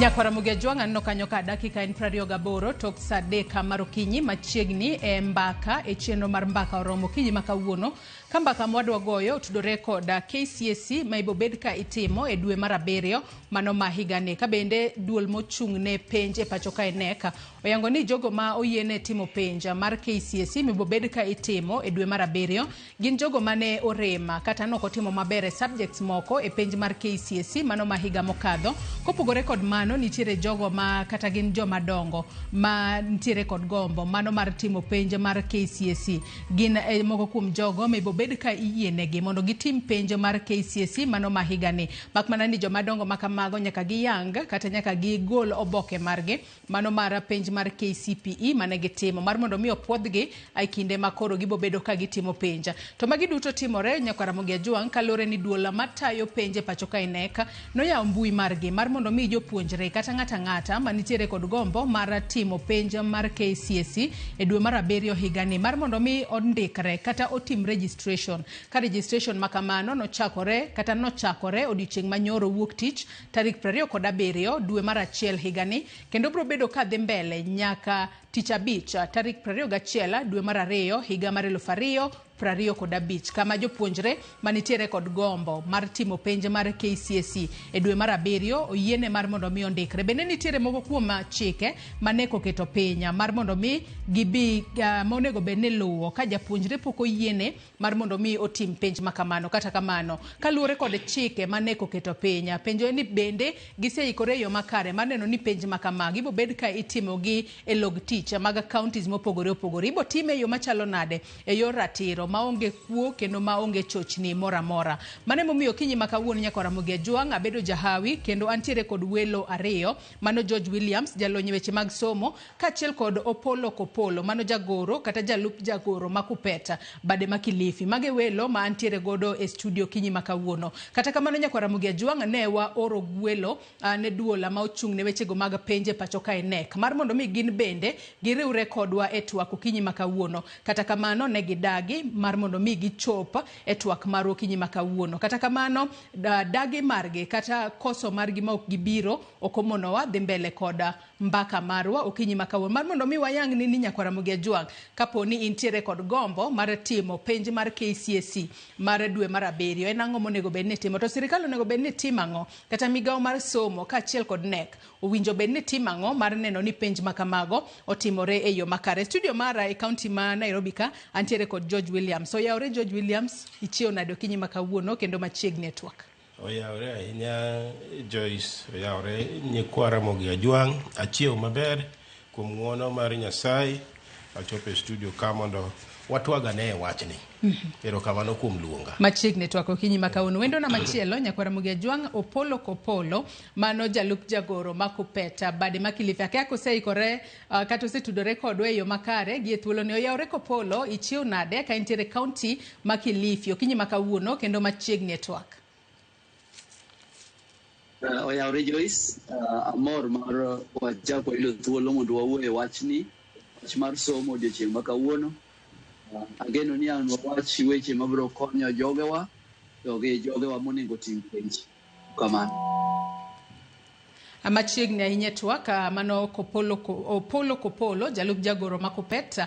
Nyakwara Mugejwang' aneno kanyo ka dakika en 28 tok saa 3 mar okinyi machiegni e mbaka e chenro mar mbaka oromo okinyi ma kawuono ka mbaka mwadwa goyo otudore kod KCSE ma ibobed ka itimo e dwe mar 7 mano ma higani. Ka bende duol mochung' ne penj e pacho kae KNEC oyango ni jogo ma oyiene timo penj mar KCSE mibobed ka itimo e dwe mar 7 gin jogo mane orem kata nok otimo maber e subjects moko e penj mar KCSE mano ma higa mokadho. Kopogore kod mano, nitiere jogo ma kata gin joma dongo ma nitiere kod gombo mano mar timo penj mar KCSE. Gin e moko kuom jogo ma ibobed ka iyienegi mondo gitim penj mar KCSE mano ma higani. Mak mana ni joma dongo ma kamago nyaka giyang kata nyaka gigol oboke margi mano mar penj mar KCPE mane gitimo mar mondo mi opuodhgi e kinde ma koro gibobedo ka gitimo penj. To magi duto timore nyakwar Ramogi Ajwang' kaluwore ni duol matayo penj e pacho kae KNEC noyawo mbui margi mar mondo mi jopuonjre kata ng'ato ang'ata manitiere kod gombo mar timo penj mar KCSE e dwe mar 7 higani mar mondo mi ondikre kata otim registration. Ka registration ma kamano nochakore kata nochakore odiochieng' manyoro wuok tich tarik 27 dwe mar 1 higani kendo biro bedo ka dhi mbele nyaka tich abich tarik 21 dwe mar 2 higa mar 2025 kama jopuonjre manitiere kod gombo mar timo penj mar KCSE e dwe mar 7 oyiene mar mondo mi ondikre. Bende nitiere moko kuom chike ma KNEC oketo piny mar mondo mi gibi monego bed ni luwo ka japuonjre pok oyiene mar mondo mi otim penj ma kamano. Kata kamano, kaluwore kod chike ma KNEC oketo piny, penjo en ni bende giseikore e yo makare mar neno ni penj ma kamagi ibo bed ka itimogi e log tich mag counties mopogore opogore. Ibo time e yo machalo nade? E yor ratiro maonge kuo kendo maonge chochni moro amora. Mano emomiyo okinyi ma kawuono nyakwar Ramogi Ajwang' abedo jahawi kendo antiere kod welo ariyo, mano George Williams jalony e weche mag somo kaachiel kod Opollo Kopolo mano jagoro kata jalup jagoro ma Kupet bade ma Kilifi. Mago e welo ma antiere godo e studio okinyi ma kawuono. Kata kamano nyakwar Ramogi Ajwang' ne waoro gwelo ne duola ma ochung' ne wechego mag penj e pacho kae KNEC mar mondo mi gin bende giriwre kodwa e twak okinyi ma kawuono. Kata kamano ne gidagi mar mondo mi gichop e twak marwa okinyi ma kawuono. Kata kamano dagi margi kata koso margi ma ok gibiro ok omonowa dhi mbele kod mbaka marwa okinyi ma kawuono mar mondo mi wayang ni nyakwar Ramogi Ajwang' kapo ni intiere kod gombo mar timo penj mar KCSE mar dwe mar 7 en ang'o monego bed ni itimo, to sirikal onego bed ni timo ang'o, kata migawo mar somo kaachiel kod KNEC owinjo bed ni timo ang'o mar neno ni penj ma kamago otimore e yo makare. Studio mara e county ma Nairobi ka antiere kod George Williams. Oyawore George Williams, ichiewo nade okinyi ma kawuono kendo machiegni e twak? Oyawore ahinya Joyce, oyawore nyikwa Ramogi Ajwang', achiew maber kuom ng'uono mar Nyasaye. Achopo e studio ka mondo watwag ane e wachni. Erokamano kuom luonga. Machiegni twak okinyi ma kawuono. Wendona machielo nyakwar Ramogi Ajwang' Opollo Kopolo mano jalup jagoro ma Kupet bade ma Kilifi. Akia koseikore kata osetudore kodwa e yo makare gi e thuoloni. Oyawore Kopolo, ichiew nade ka intiere county ma Kilifi okinyi ma kawuono kendo machiegni e twak? Oyawore Joyce, amor mar wachako yudo thuolo mondo wawuo e wachni, wach mar somo odiochieng' ma kawuono. Ageno ni an wawach weche mabiro konyo jogewa to gi jogewa monego otim penj. Kamano. Machiegni ahinya e twak mano Kopolo, Opollo Kopolo jalup jagoro ma Kupet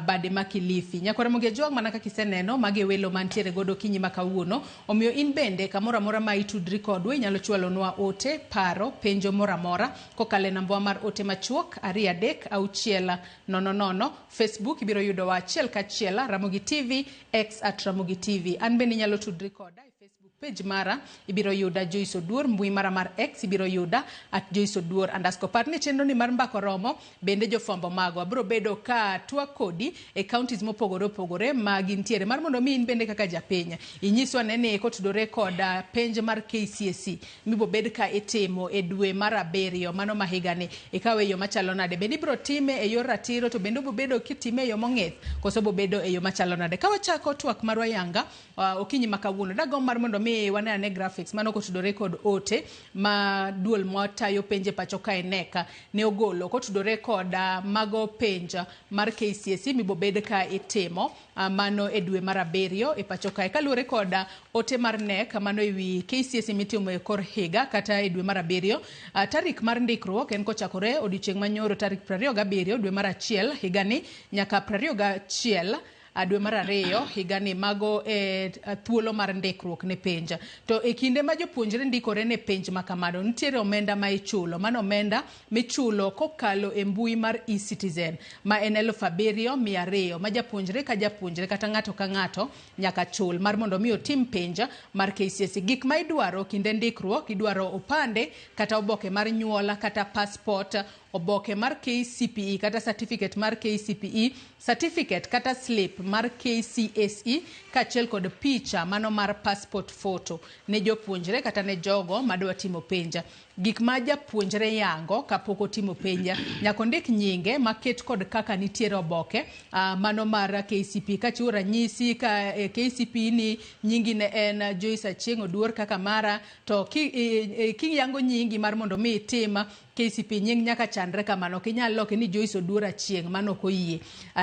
bade ma Kilifi. Nyakwar Ramogi Ajwang' mana kaka iseneno magi e welo mantiere godo okinyi ma kawuono. Omiyo in bende kamoro amora ma itudri kodwa inyalo chwalonwa ote, paro, penjo moro amora kokalo e nambwa mar ote machuok 2 3 6 0 0. Facebook ibiro yudowa achiel kachiel Ramogi TV, X at Ramogi TV. An bende inyalo tudri koda e Facebook page mara ibiro yuda Joyce Oduor, mbui mara mar X ibiro yuda at Joyce Oduor underscore. Par ni chenro ni mar Mbaka Oromo bende jofwambo magwa biro bedo ka twak kodi e counties mopogore opogore ma gintiere mar mondo mi in bende kaka japiny inyiswa ane ni kotudore kod penj mar KCSE mibobed ka itimo e dwe mar 7 mano ma higani ikawe e yo machalo nade, bende ibiro time e yor ratiro to bende obobedo kitime e yo mong'ith koso obobedo e yo machalo nade. Ka wachako twak marwa yanga okinyi ma kawuono dagomb mar mondo mi mi wane ane graphics mano kotudore kod ote ma duol matayo penj e pacho kae KNEC ne ogolo kotudore kod mago penj mar KCSE mibobed ka itimo mano e dwe mar abiriyo e pacho kae. Kaluwore kod ote mar KNEC mano ewi KCSE mitimo e kor higa kata e dwe mar abiriyo, tarik mar ndikruok en kochakore odiochieng' manyoro tarik 27 dwe mar achiel higani nyaka 21 dwe mar ariyo higani. Mago e thuolo mar ndikruok ne penj. To e kinde ma jopuonjre ndikore ne penj ma kamano, nitiere omenda ma ichulo. Mano omenda michulo kokalo e mbui mar eCitizen ma en 7,200 ma japuonjre ka japuonjre kata ng'ato ka ng'ato nyaka chul mar mondo mi otim penj mar KCSE. Gik ma idwaro kinde ndikruok, idwaro opande kata oboke mar nyuola kata passport, oboke mar KCPE kata certificate mar KCPE, certificate kata slip mar KCSE kaachiel kod picha mano mar passport photo ne jopuonjre kata ne jogo madwa timo penj. Gik ma japuonjre yango kapok otimo penj, nyaka ondik nyinge maket kod kaka nitiere oboke mano mar KCPE. Kachiwo ranyisi ka KCPE ni nyingi ne en Joyce Achieng' Oduor kaka mara, to kiyango nyingi mar mondo mi itim KCPE, nying nyaka chandre kamano, ok inyal loke ni Joyce Oduor Achieng', mano ok oyie.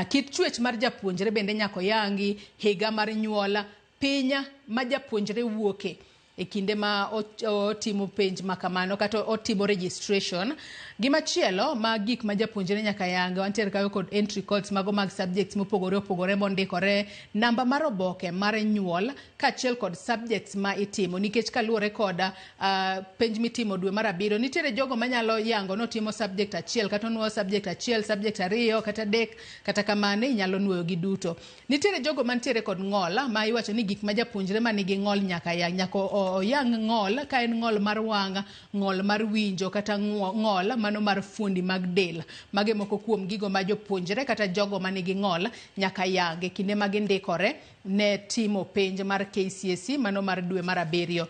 Kit chwech mar japuonjre bende nyaka oyangi, higa mar nyuol, piny ma japuonjre wuoke e kinde ma otimo penj ma kamano kata otimo registration. Gimachielo ma gik ma japuonjre nyaka yang, wantiere kanyo kod entry codes mago mag subjects mopogore opogore mondikore, namba mar oboke mar nyuol kaachiel kod subjects ma itimo, nikech kaluwore kod penj mitimo dwe mar abiriyo, nitiere jogo manyalo yango notimo subject achiel kata onuoyo subject achiel, subject ariyo kata adek, kata kamano inyalo nuoyo gi duto. Nitiere jogo mantiere kod ng'ol ma iwacho ni gik ma japuonjre manigi ng'ol nyaka yang, nyaka oyang ng'ol ka en ng'ol mar wang', ng'ol mar winjo kata ng'ol mano mar fuondi mag del. Mage moko kuom gigo ma jopuonjre kata jogo manigi ng'ol nyaka yang e kinde ma gindikore ne timo penj mar KCSE mano mar dwe mar abiriyo.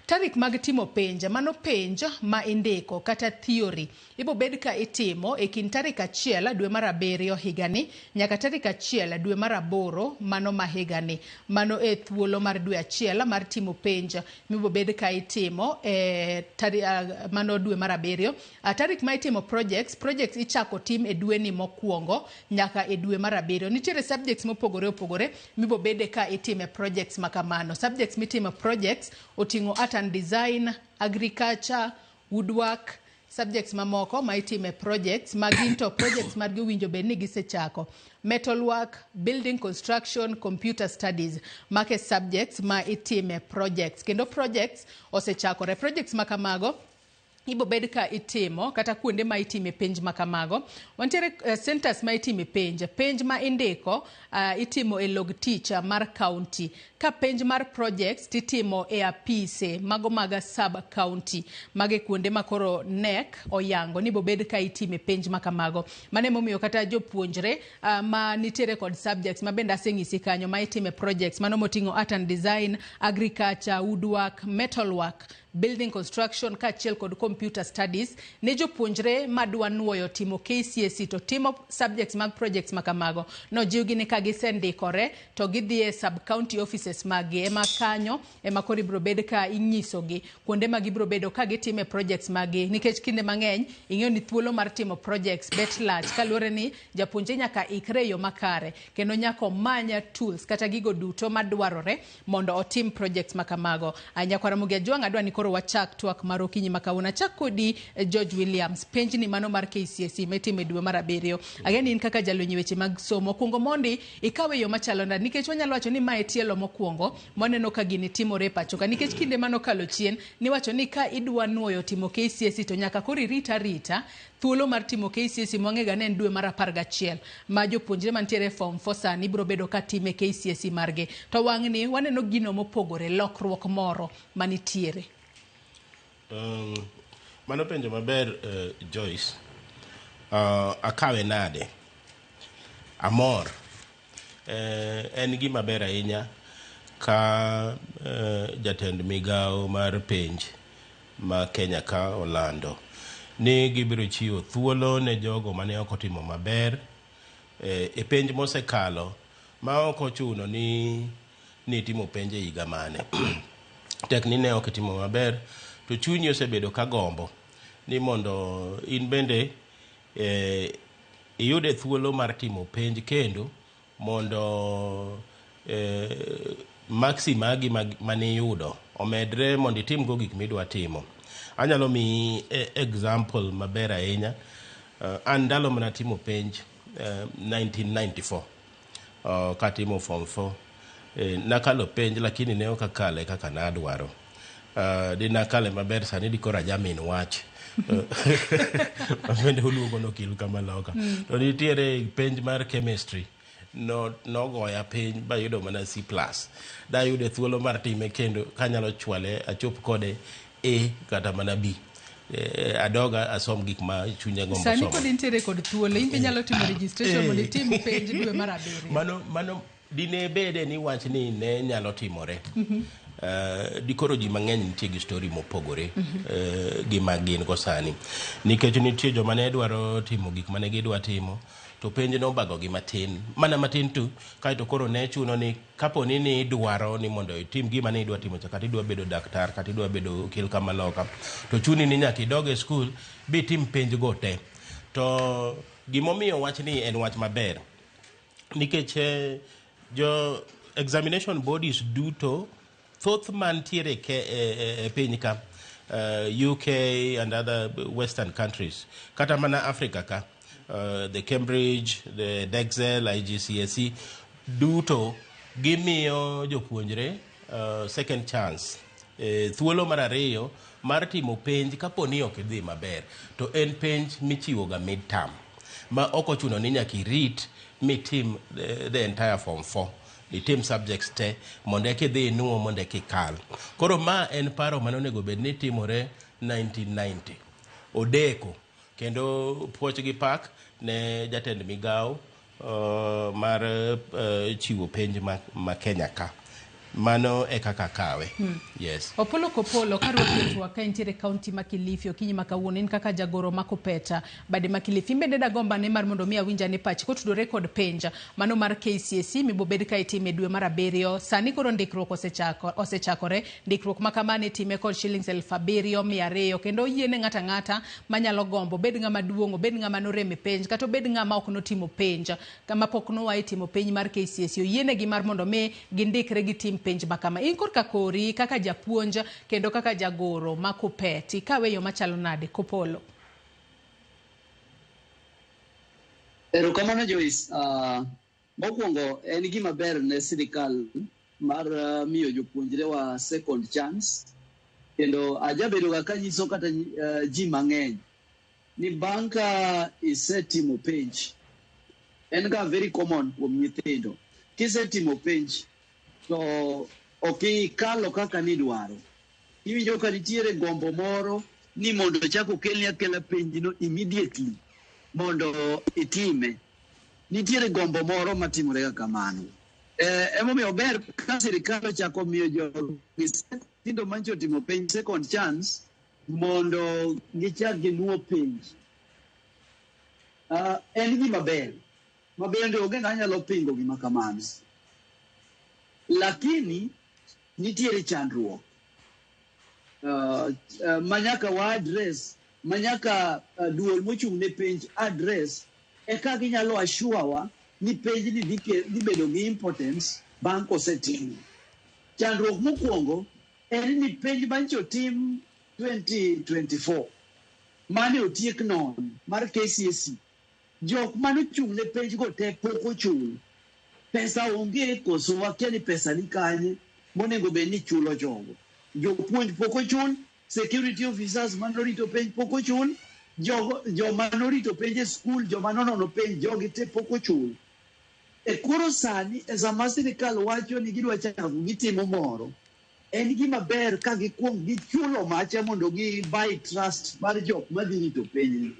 Tarik mag timo penj, mano penj ma indiko kata theory, ibobed ka itimo e kind tarik 1 dwe mar abiriyo higani nyaka tarik 1 dwe mar aboro mano ma higani. Mano e thuolo mar dwe achiel mar timo penj mibobed ka itimo e mano dwe mar abiriyo. Tarik ma itimo projects, projects ichako tim e dweni mokwongo nyaka e dwe mar abiriyo. Nitiere subjects mopogore opogore mibobede ka itime projects ma kamano. Subjects mitimo projects oting'o art and design, agriculture, woodwork, subjects mamoko ma itime projects ma gin to projects margi owinjo bed ni gisechako. Metalwork, building construction, computer studies, make subjects ma itime projects. Kendo projects osechakore. Projects ma kamago ibobed ka itimo kata kuonde ma itime penj ma kamago. Wantiere centers ma itime penj. Penj ma indiko itimo e log tich mar county. Ka penj mar projects titimo e apise mago mag sub county. Mage kuonde ma koro KNEC oyango ni bobed ka itime penj ma kamago. Mano emomiyo kata jopuonjre ma nitiere kod subjects ma bende aseng'isi kanyo ma itime projects mano moting'o art and design, agriculture, woodwork, metalwork, building construction kaachiel kod computer studies, ne jopuonjre madwa nuoyo timo KCSE to timo subjects mag projects ma kamago, nojiwgi ni ka gisendikore to gidhi e sub county offices maggi, ema kanyo ema koro ibiro bed ka inyisogi kuonde ma gibiro bedo ka gitime projects maggi, nikech kinde mang'eny ing'eyo ni thuolo mar timo projects bet lach kaluwore ni japuonjre nyaka ikre e yo makare kendo nyaka omany tools kata gigo duto madwarore mondo otim projects ma kamago. Nyakwara Ramogi Ajwang', adwa ni koro wachak twak mar okinyi ma kawuono. Achak kodi George Williams, penjni mano mar KCSE mitimo e dwe mar abiriyo. Ageni in kaka jalony e weche mag somo, okuongo mondi ikawe e yo machalo nade, nikech wanyalo wacho ni mae tielo mokwongo mwaneno ka gini timore e pacho ka, nikech kinde manokalo chien niwacho ni ka idwa nuoyo timo KCSE to nyaka koro irit arita thuolo mar timo KCSE mwang'e ne en dwe mar 11 ma jopuonjre mantiere form 4 sani biro bedo ka time KCSE margi. To wang'ni waneno gino mopogore, lokruok moro manitiere. Mano penjo maber, Joyce. Akawe nade? Amor. En gima ber ahinya ka jatend migawo mar penj ma Kenya ka olando ni gibiro chiwo thuolo ne jogo mane ok otimo maber e penj mosekalo ma ok ochuno ni nitimo penj e higa mane. Tek ni ne ok itimo maber, to chunyi osebedo ka gombo ni mondo in bende iyude thuolo mar timo penj kendo mondo maksi magi maniyudo omedre mondo itimgo gik midwa timo. Anyalo miyi example maber ahinya. An ndalo mana timo penj 1994 katimo form 4, nakalo penj, lakini ne ok akale kaka nadwaro. Dinakale maber, sani dikoro ajamin wach bende uluongo nokil kamaloka. To nitiere penj mar chemistry no nogoya piny bayudo mana C+. Dayude thuolo mar time kendo kanyalo chwale achop kode A kata mana B. Adoga asom gik ma chunya gombo Sani somo. Pod intiere kod thuolo, in be inyalo timo registration mondo itim penj dwe mar abiriyo. Mano dine bede ni wach ni ne nyalo timore. Dikoro ji mang'eny nitie gi story mopogore gi ma gin go sani. Nikech nitie joma ne dwaro timo gik mane gidwa timo, to penj nobagogi matin, mana matin tu, kaeto koro ne chuno ni kapo ni nidwaro ni mondo itim gima ne idwa timo cha, kata idwa bedo daktar, kata idwa bedo okil kamaloka, to chuni ni nyaka idog e skul bitim penj go te. To gimomiyo wachni en wach maber, nikech jo examination bodies duto thoth mantiere e piny ka, UK and other western countries, kata mana Africa ka, the Cambridge, the Edexcel, IGCSE duto gimiyo jopuonjre second chance, thuolo mar ariyo mar timo penj kapo ni ok idhi maber, to en penj michiwo ga mid term ma ok ochuno ni nyaka irit mitim the entire form 4, itim subjects te mondo eka idhi inuo mondo eka ikal. Koro ma en paro mane onego bed ni timore 1990 odeko, kendo puoch gi pak ne jatend migawo mar chiwo penj ma Kenya ka. Mano e kaka kawe. Yes. Opolo Kopolo, karwaki e twak ka intiere kaunti ma Kilifi okinyi ma kawuono, in kaka jagoro ma Kopeta bade ma Kilifi, in bende dagomba ne mar mondo mi awinj ane pachi kotudore kod penj mano mar KCSE mibobed ka itime dwe mar abiriyo. Sani koro ndikruok osechakore. Ndikruok ma kamano itime kod shillings 7,200, kendo oyiene ng'ato ang'ata manyalo gombo, obed ng'ama duong', obed ng'ama norem e penj, kata obed ng'ama ok notimo penj, kama pok noa e timo penj mar KCSE, oyienegi mar mondo mi gindikre gitim penj ma kama. In korka kori kaka japuonj kendo kaka jagoro ma Kupet, ikawe e yo machalo nade, Kopolo? Erokamano, Joyce. Mokwongo en gima ber ne sirikal mar miyo jopuonjrewa second chance, kendo ajabedo ga kanyiso kata ji mang'eny ni bang' ka isetimo penj, en ga very common kuom nyithindo, kisetimo penj to ok ikalo kaka nidwaro, iwinjo ka nitiere gombo moro ni mondo ochak okelni akela penjno immediately mondo itime. Nitiere gombo moro matimore ga kamano. Emomiyo ber ka sirikal ochako miyo jogi, nyithindo mancho otimo penj, second chance mondo gichak ginuo penj. En gima ber ma bende onge ng'ama nyalo pingo gima kamano, lakini nitiere chandruok manyaka wa address, manyaka duol mochung' ne penj address eka ginyalo assure wa ni penj ni dhi bedo gi importance bang' kosetim. Chandruok mokwongo en ni penj mancho tim 2024 mane otiek non mar KCSE, jok manochung' ne penj go te pok ochul pesa. Onge koso wakia ni pesa ni kanye monego bed ni chulo jogo. Jopuonj pok ochul, security officers manorito penj pok ochul, jogo joma norito penj e skul, joma nonono penj, jogi te pok ochul. E koro sani e sama sirikal wacho ni gidwa chako gitimo moro, en gima ber ka gikuong gichulo macha mondo gi buy trust mar jok madhi rito penjni,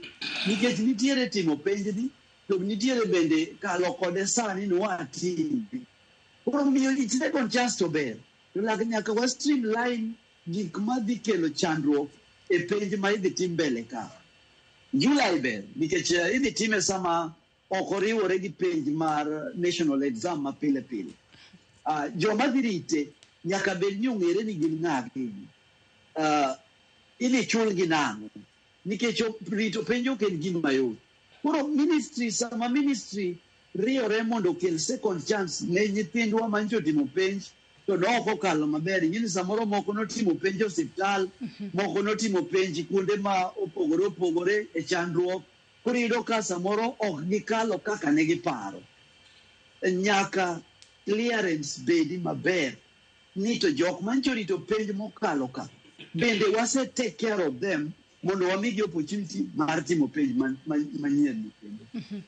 nikech nitiere timo penjni to nitiere bende kalo kode sani ni watime. Koro miyo ji second chance to ber, to lak nyaka wa streamline gik madhi kelo chandruok e penj ma idhi tim mbele ka July. Ber nikech idhi time sama ok oriwore gi penj mar national exam ma pile pile. Joma dhi rite Nyaka bed ni ong'ere ni gin ng'a gini. Idhi chulgi nang'o? Nikech rito penj ok en gima yot. Koro ministry, sama ministry riyore mondo okel second chance ne nyithindwa manyicha otimo penj to ne ok okalo maber. Ing'e ni samoro moko notimo penj e osiptal, moko notimo penj kuonde ma opogore opogore e chandruok. Koro iyudo ka samoro ok gikalo kaka ne giparo. Nyaka clearance bedi maber ni to jok manyicha orito penj mokalo ka bende wase take care of them mondo wamigi opportunity mar timo penj manyien ni kendo.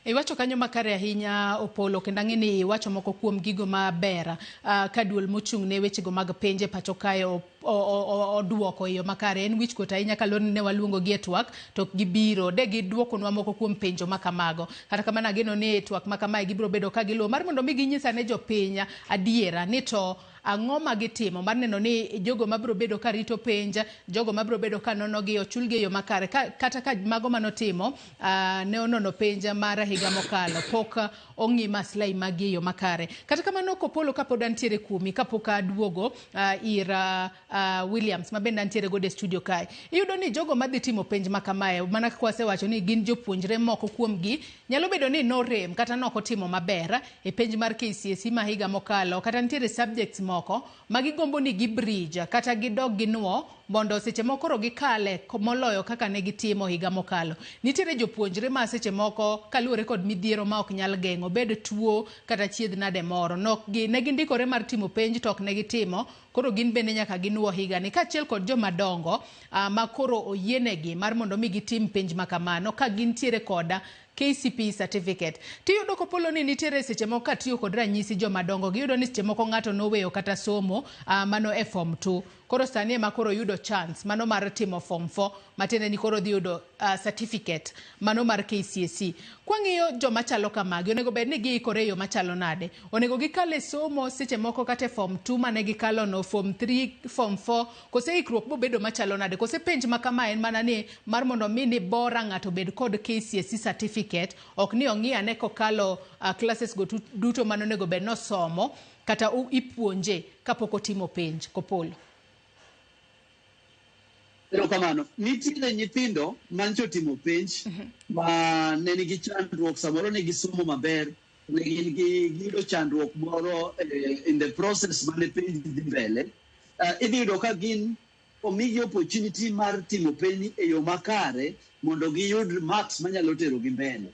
Iwacho kanyo makare ahinya, Opolo, kendo ang'e ni iwacho moko kuom gigo maber ka duol mochung' ne wechego mag penj e pacho kae oduoko e yo makare. En wichkuot ahinya kaluwore ni ne waluongo gi e twak to ok gibiro. De giduokonwa moko kuom penjo makamago. Kata kamano ageno ni e twak makamae gibiro bedo ka giluwo mar mondo mi ginyis ane jopiny adiera ni to ang'o ma gitimo mar neno ni jogo mabiro bedo ka rito penj, jogo mabiro bedo ka nonogi ochulgi e yo makare. Kata ka mago manotimo ne onono penj mar higa mokalo, pok ong'i maslahi magi e yo makare. Kata kamano, Kopolo, kapod antiere kuomi, kapok aduogo ir Williams ma bende antiere godo e studio kae, iyudo ni jogo madhi timo penj ma kamae, mana kaka wasewacho ni gin jopuonjre, moko kuomgi nyalo bedo ni norem kata nokotimo maber e penj mar KCSE ma higa mokalo, kata nitiere subjects moko ma gigombo ni gi bridge kata gidog ginuo mondo seche moko koro gikale moloyo kaka ne gitimo higa mokalo. Nitiere jopuonjre ma seche moko kaluwore kod midhiero ma ok nyal geng'o, obed tuo kata chiedh nade moro, ne gindikore mar timo penj to ok ne gitimo, koro gin bende nyaka ginuo higani, kaachiel kod joma dongo ma koro oyienegi mar mondo mi gitim penj ma kamano ka gintiere koda KCPE certificate. Tiyudo, Kopolo, ni nitiere seche moko katiyo kod ranyisi joma dongo, giyudo ni seche moko ng'ato noweyo kata somo mano e form 2, koro sani ema koro yudo chance mano mar timo form 4, matiende ni koro dhi yudo certificate mano mar KCSE. Kwang'iyo joma chalo kamagi, onego bed ni giikore e yo machalo nade? Onego gikal e somo seche moko kata e form 2 mane gikalo no, form 3, form 4, kose ikruok bobedo machalo nade? Kose penj ma kama en mana ni mar mondo mi ni bora ng'ato bed kod KCSE certificate, ok ni ong'i ane kokalo classes go duto mane onego bed nosomo kata ipuonje kapok otimo penj, Kopolo? Erokamano. Nitiere nyithindo mancho otimo penj ma ne nigi chandruok, samoro ne gisomo maber, ne gin gi giyudo chandruok moro in the process mane penj dhi mbele. Idhi yudo ka gin omigi opportunity mar timo penj e yo makare mondo giyud marks manyalo terogi mbele.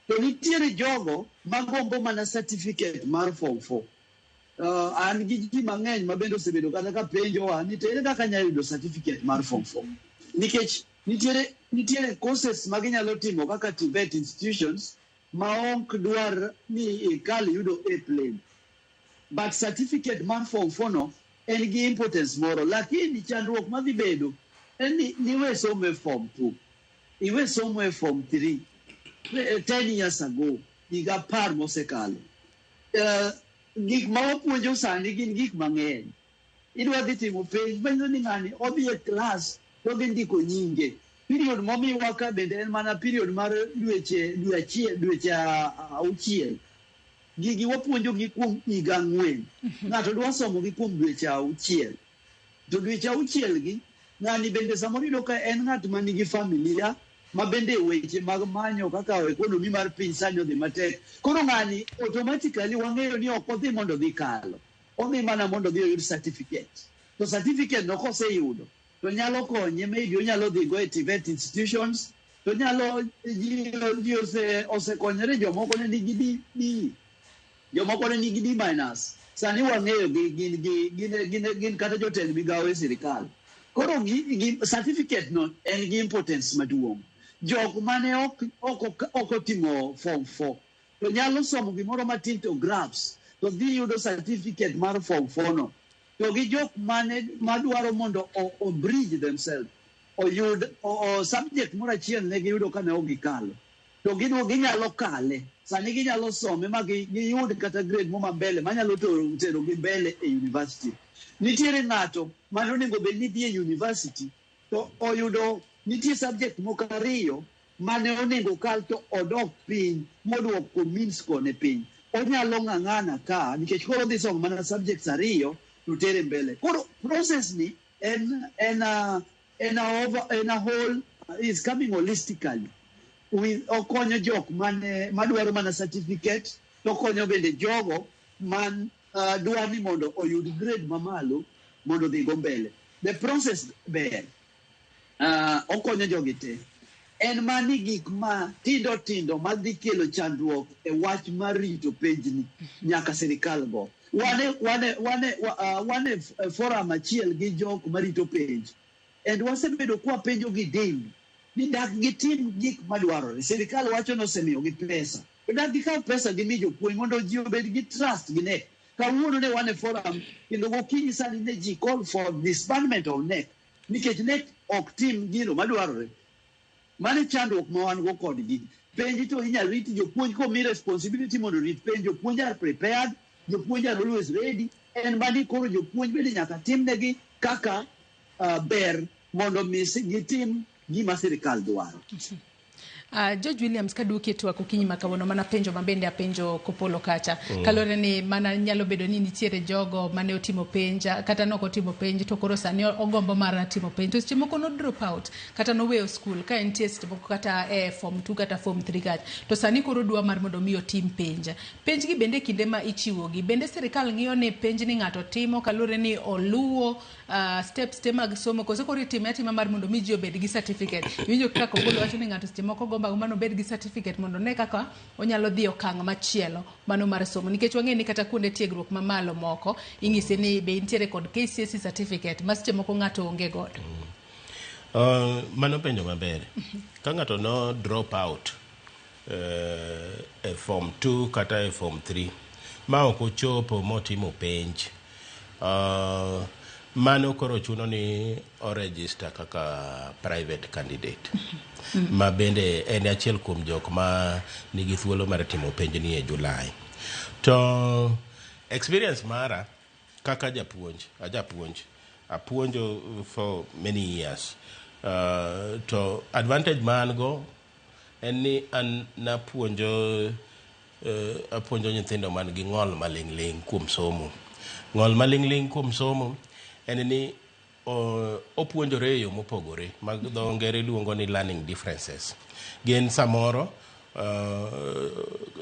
To nitiere jogo magombo mana certificate mar form 4. An gi ji mang'eny ma bende osebedo kata ka penjowa ni to ere kaka anyalo yudo certificate mar form 4, nikech nitiere courses ma ginyalo timo kaka TVET institutions ma ok dwar ni ikal yudo A plain, but certificate mar form 4 no en gi importance moro. Lakini chandruok madhi bedo en ni niwe somo e form 2, iwe somo e form 3 10 years ago, higa 10 mosekalo. Gik ma wapuonjo sani gin gik mang'eny. Idwa dhi timo penj manyiso ni ng'ani odhi e klas to odhi ndiko nyinge. Period momiwa ka bende en mana period mar dweche, dwe achiel, dweche 6. Gigi wapuonjo gi kuom higa 4. Ng'ato dwa somo gi kuom dweche 6, to dweche 6 gi ng'ani bende samoro iyudo ka en ng'at manigi familia ma bende weche mag manyo kaka economy mar piny sani odhi matek. Koro ng'ani automatically wang'eyo ni ok odhi mondo odhi kalo, odhi mana mondo odhi oyud certificate. To certificate no koseyudo to nyalo konye, maybe onyalo dhi go e TVET institutions, to nyalo ji osekonyore. Jomoko ne nigi D, D, jomoko ne nigi D minus, sani wang'eyo gi gin gi gin gin gin kata jotend migawo e sirikal. Koro gi certificate no en gi importance maduong'. Jok mane ok otimo form 4 to nyalo somo gimoro matin to grasp to dhi yudo certificate mar form 4 no, to gi jok mane madwaro mondo o bridge themselves, oyud o subject moro achiel ne giyudo ka ne ok gikalo, to ginyalo kale sani, ginyalo some ma giyud kata grade mo mbele manyalo tero gi mbele e university. Nitiere ng'ato mane onego bed ni dhi e university to oyudo nitie subject moko ariyo mane onego kal to odok piny moduoko means kone piny. Onyalo ng'ang'ana ka nikech koro odhi somo mana subjects ariyo. to tere mbele. Koro process ni en en a en a over en a whole is coming holistically with okonyo jok mane madwaro mana certificate, to okonyo bende jogo man dwa ni mondo oyud grade mamalo mondo odhi go mbele. The process ber, okonyo jogi te. En mani gik ma tindo tindo madhi kelo chandruok e wach mar rito penjni nyaka sirikal go. Wane forum achiel gi jok marito penj and wasebedo kwapenjo gi daily ni dak gitim gik madwarore. Sirikal wacho nosemiyogi pesa, to dak gikaw pesa gimi jopuonj mondo ji obed gi trust gi KNEC. Kawuono ne wan e forum kendo gokinyi sani ne ji call for disbandment of KNEC nikech KNEC ok tim gino madwarore. Mano e chandruok ma wan go kodgi. Penj to inyal rit jopuonj komi responsibility mondo orit penj. Jopuonj are prepared, jopuonj are always ready. En mani koro jopuonj bende nyaka timnegi kaka ber mondo mi gitim gima sirikal dwaro. George Williams, kaduoki e twak okinyi ma kawuono, mana penjo ma bende apenjo Kopolo kacha. Kaluwore ni mana nyalo bedo ni nitiere jogo mane otimo penj kata nok otimo penj, to koro sani ogombo mar timo penj, to seche moko no drop out kata noweyo school ka entie seche moko kata e form 2 kata form 3 kacha, to sani koro dwa mar mondo mi otim penj. Penj gi bende kinde ma ichiwogi bende sirikal ng'iyo ni penj ni ng'ato timo kaluwore ni oluwo steps te mag somo, koso koro itime atima mar mondo mi ji obed gi certificate? Iwinjo kaka Kopolo wacho ni ng'ato seche moko gombo agomba obed gi certificate mondo one kaka onyalo dhi okang' machielo mano mar somo, nikech wang'e ni kata kuonde tiegruok mamalo moko inyisi ni be intiere kod KCSE certificate ma seche moko ng'ato onge godo. Mano penjo maber. Ka ng'ato no drop out e form 2 kata e form 3 ma ok ochopo motimo penj, mano koro chuno ni o register kaka private candidate, ma bende en achiel kuom jok ma nigi thuolo mar timo penj ni e July. To experience mara kaka japuonj, ajapuonj, apuonjo for many years, to advantage ma an go en ni an napuonjo apuonjo nyithindo man gi ng'ol maling'ling' kuom somo. Ng'ol maling'ling' kuom somo en ni opuonjore e yo mopogore mag dho ngere luongo ni learning differences. Gin samoro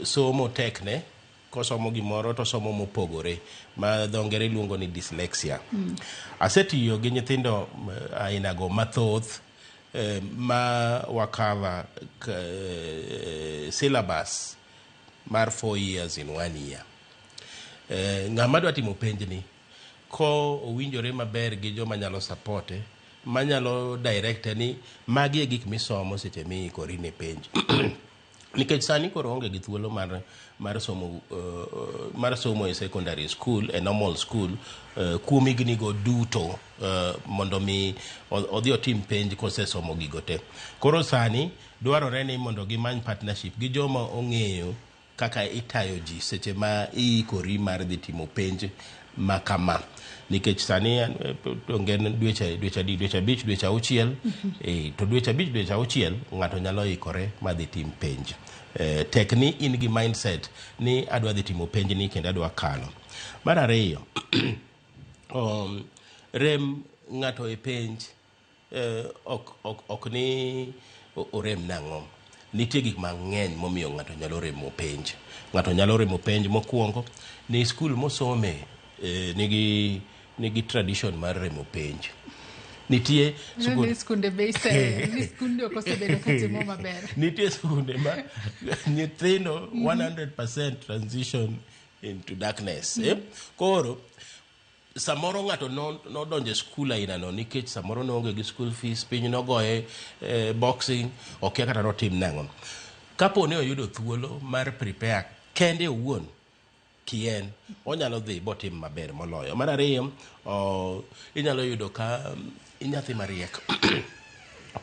somo tekne, kosomo gimoro to somo mopogore, ma dho ngere luongo ni dyslexia. Asetiyo gi nyithindo ainago mathoth ma wakava syllabus mar 4 years in one year. Ng'ama dwa timo penjni ko owinjore maber gi joma nyalo supporte, manyalo directe ni magi e gik misomo seche miikori ne penj, nikech sani koro onge gi thuolo mar somo e secondary school, e normal school, kuom higni go duto, mondo mi odhi otim penj kosesomo gigo te. Koro sani dwarore ni mondo gimany partnership gi joma ong'eyo kaka itayo ji seche ma iikori mar dhi timo penj ma kama, nikech sani onge dweche adi, dweche 5, dweche 6, to dweche 5, dweche 6 ng'ato nyalo ikore madhi tim penj. Tek ni in gi mindset ni adwa dhi timo penj ni kendo adwa kalo. Mar ariyo, rem ng'ato e penj ok ni orem nang'o. Nitie gik mang'eny momiyo ng'ato nyalo remo penj. Ng'ato nyalo remo penj mokwongo ni skul mosome nigi tradition mar remo penj. Nitie ni skunde be ni skunde ok osebedo katimo maber. Nitie skunde ma nyithindo 100% transition into darkness. Koro samoro ng'ato nodonjo e skul ainano nikech samoro noonge gi school fees, piny nogoye boxing, okia kata notim nang'o. Kapo ni oyudo thuolo mar prepare kende owuon kien, onyalo dhi botim maber moloyo. Mar ariyo, inyalo yudo ka inyathi mariek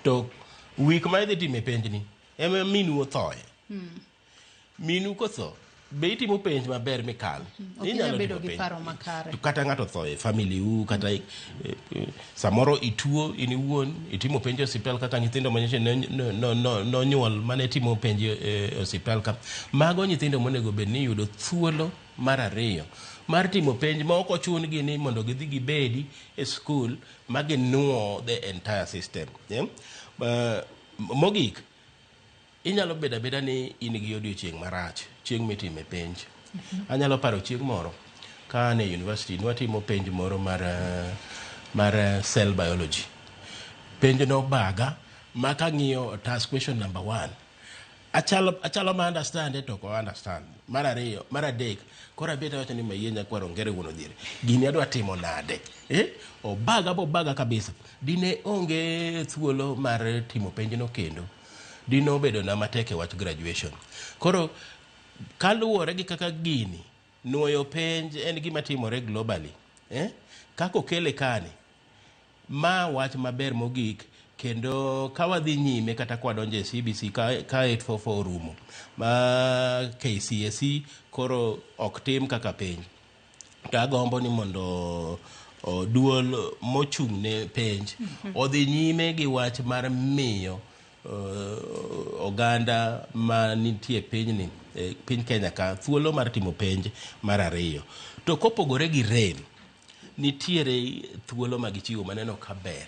to week ma idhi time penjni ema minu othoe. Minu kotho, be itimo penj maber mikal? Ok inyal bedo gi paro makare. To kata ng'ato otho e family u, kata samoro ituo in iwuon, itimo penj e osiptal kaka nyithindo manyocha nonyuol mane timo penj e osiptal ka. Mago nyithindo monego bed ni yudo thuolo mar ariyo mar timo penj ma ok ochun-gi ni mondo gidhi gibedi e skul ma ginuo the entire system. Yeah? Mogik, inyalo bedo abeda ni in gi odiochieng' marach chieng' mitime penj. Anyalo paro chieng' moro ka an e university nwatimo penj moro mar cell biology. Penj nobaga ma kang'iyo task question number 1 achalo ma understand to ok understand. Mar ariyo, mar adek, koro abet awacho ni mayie nyakwar Ongere wuon Odhiere. Gini adwa timo nade? Eh? Obaga bobaga kabisa. Dine onge thuolo mar timo penjno kendo. Dine obedo na matek e wach graduation. Koro kaluwore gi kaka gini nuoyo penj en gima timore globally. Eh? Kaka okele kani, ma wach maber mogik kendo ka wadhi nyime kata kwa donjo e CBC ka 844 orumo ma KCSE koro ok tim kaka penj, to agombo ni mondo duol mochung' ne penj odhi nyime gi wach mar miyo oganda ma nitie pinyni, piny Kenya ka thuolo mar timo penj mar ariyo. To kopogore gi rem, nitiere thuolo ma gichiwo maneno ka ber.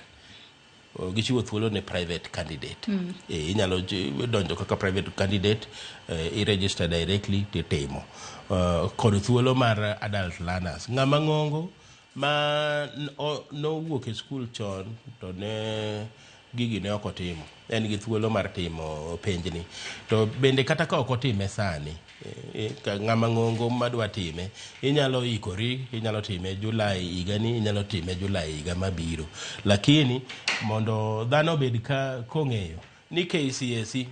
Gichiwo thuolo ne private candidate. Inyalo donjo kaka private candidate, i-register directly titimo. Kod thuolo mar adult learners. Ng'ama ng'ongo ma nowuok e skul chon to ne gigi ne ok otimo. En gi thuolo mar timo penjni. To bende kata ka ok otime sani, ng'ama ng'ongo madwa time, inyalo ikori, inyalo time Julai higani, inyalo time Julai higa mabiro. Lakini mondo dhano obed ka kong'eyo ni KCSE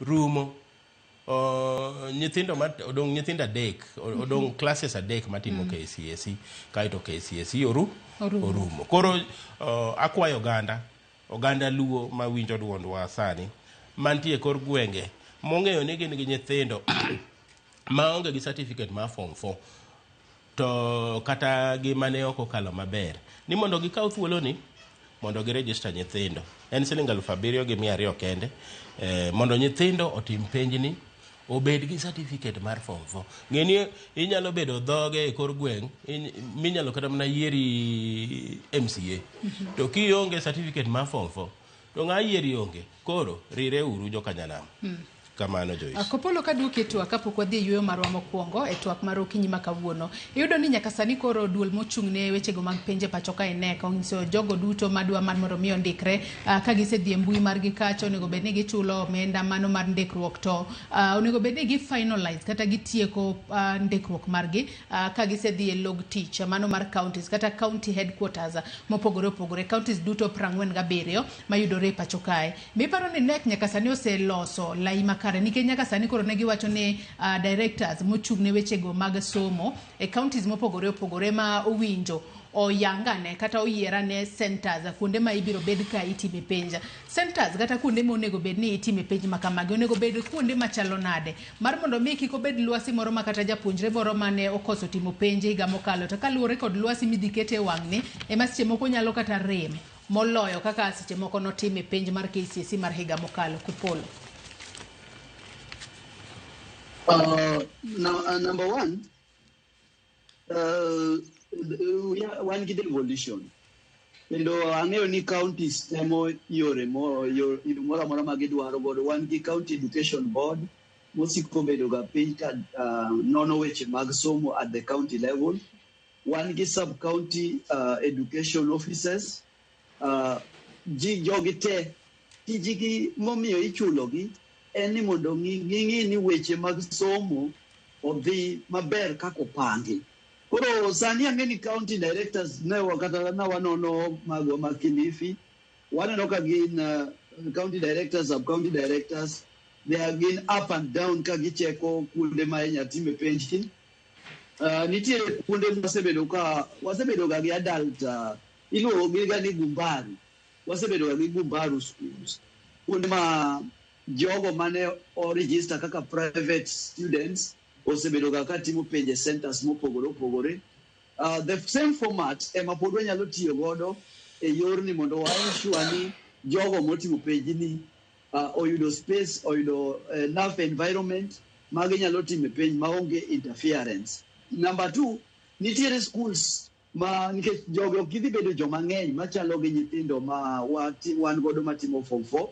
rumo, nyithindo odong' nyithindo adek, odong' classes adek matimo KCSE, kaeto KCSE orumo. Koro akwayo oganda Luo mawinjo duondwa sani, mantie kor gwenge, mong'eyo ni gin gi nyithindo maonge gi certificate mar form 4 to kata gi mane ok okalo maber, ni mondo gikaw thuoloni mondo giregister nyithindo. En siling 7,200 kende, mondo nyithindo otim penjni, obed gi certificate mar form 4. Ng'e ni inyalo bedo dhoge e kor gweng', minyalo kata mana yieri MCA. To kionge certificate mar form 4, to ng'a yieri onge. Koro rire uru jokanyanam. Kamano Joyce. Kopolo kaduoki e twak kapok wadhi e yueyo marwa mokwongo e twak mar okinyi ma kawuono. Iyudo ni nyaka sani koro duol mochung' ne wechego mag penj e pacho ka KNEC onyiso jogo duto madwa mar mondo mi ondikre, ka gisedhi e mbui margi kacha onego bed ni gichulo omenda mano mar ndikruok to onego bed ni gi finalize kata gitieko ndikruok margi ka gisedhi e log tich mano mar counties kata county headquarters mopogore opogore, counties duto 47 mayudore e pacho kae. Miparo ni KNEC nyaka sani oseloso lai makare nikech nyaka sani koro ne giwacho ni directors mochung' ne wechego mag somo e counties mopogore opogore ma owinjo oyangane kata oyierane centers kuonde ma ibiro bed ka itime penj. Centers kata kuonde ma onego bed ni itime penj ma kamagi onego bed kuonde machalo nade mar mondo mi kik obed lwasi moro ma kata japuonjre moro mane okoso timo penj higa mokalo to kaluwore kod lwasi midhi kete e wang'ni ema seche moko nyalo kata rem moloyo kaka seche moko notime penj mar KCSE mar higa mokalo. Kupolo. Number one, wan gi devolution. Kendo ang'eyo ni counties temo yore moro amora ma gidwaro godo. Wan gi county education board mosiko bedo ga piny ka nono weche mag somo at the county level. Wan gi sub-county education officers. Ji jogi te tijgi momiyo ichulogi en ni mondo ging'i ni weche mag somo odhi maber kaka opangi. Koro sani ang'e ni county directors ne kata na wanono magwa ma Kilifi, waneno ka gin county directors, sub county directors, they are gin up and down ka gicheko kuonde ma inya time penj. Nitiere kuonde mwasebedo ka wasebedo ga gi adult, iluongo gi ga ni Gumbaru. Wasebedo ga gi Gumbaru schools. Kuonde ma jogo mane o register kaka private students osebedo ga katimo penj e centers mopogore opogore. The same format ema pod wanyalo tiyo godo e yorni mondo wa ensure ni jogo motimo penjni oyudo space, oyudo enough environment ma ginyalo timo penj maonge interference. Number two, nitiere schools ma nikech jogi ok gidhi bedo joma ng'eny machalo gi nyithindo ma wan godo matimo form 4.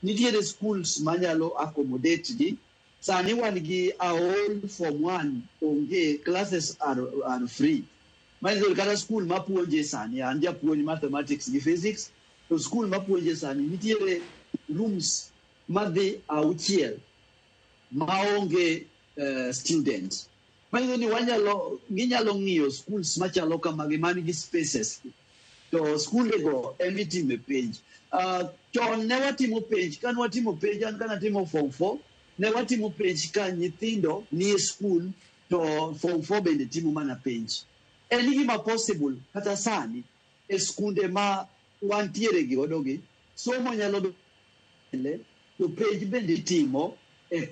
Nitiere schools manyalo accommodate gi. Sani wan gi a whole form 1 onge, classes are free. Manyiso ni kata school mapuonje sani, an japuonj mathematics gi physics, to school mapuonje sani nitiere rooms madhi auchiel maonge student. Manyiso ni wanyalo, ginyalo ng'iyo schools machalo kamagi man gi spaces. To skundego ema itime penj. Chon ne watimo penj, kane watimo penj, an kane atimo form 4, ne watimo penj ka nyithindo nie school to form 4 bende timo mana penj. En gima possible kata sani e skunde ma wantiere gi godo gi, somo nyalo bende to penj bende itimo e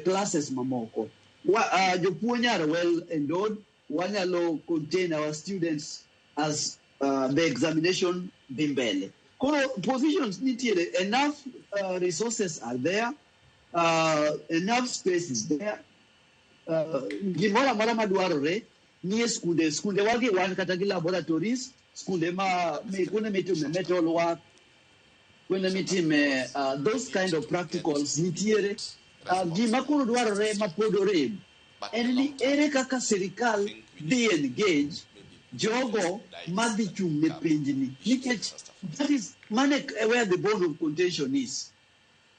classes mamoko. Jopuonj are well endowed, wanyalo contain our students as the examination dhi mbele. Koro positions nitiere, enough resources are there, enough space is there. Gimoro amora madwarore nie skunde, skunde wagi wan kata gi laboratories, skunde ma kuonde mitime metal work, kuonde mitime those kind of practicals nitiere. Gima koro dwarore ma pod orem en ni ere kaka sirikal dhi engage jogo madhi chung' ne penjni, nikech that is mane where the bone of contention is.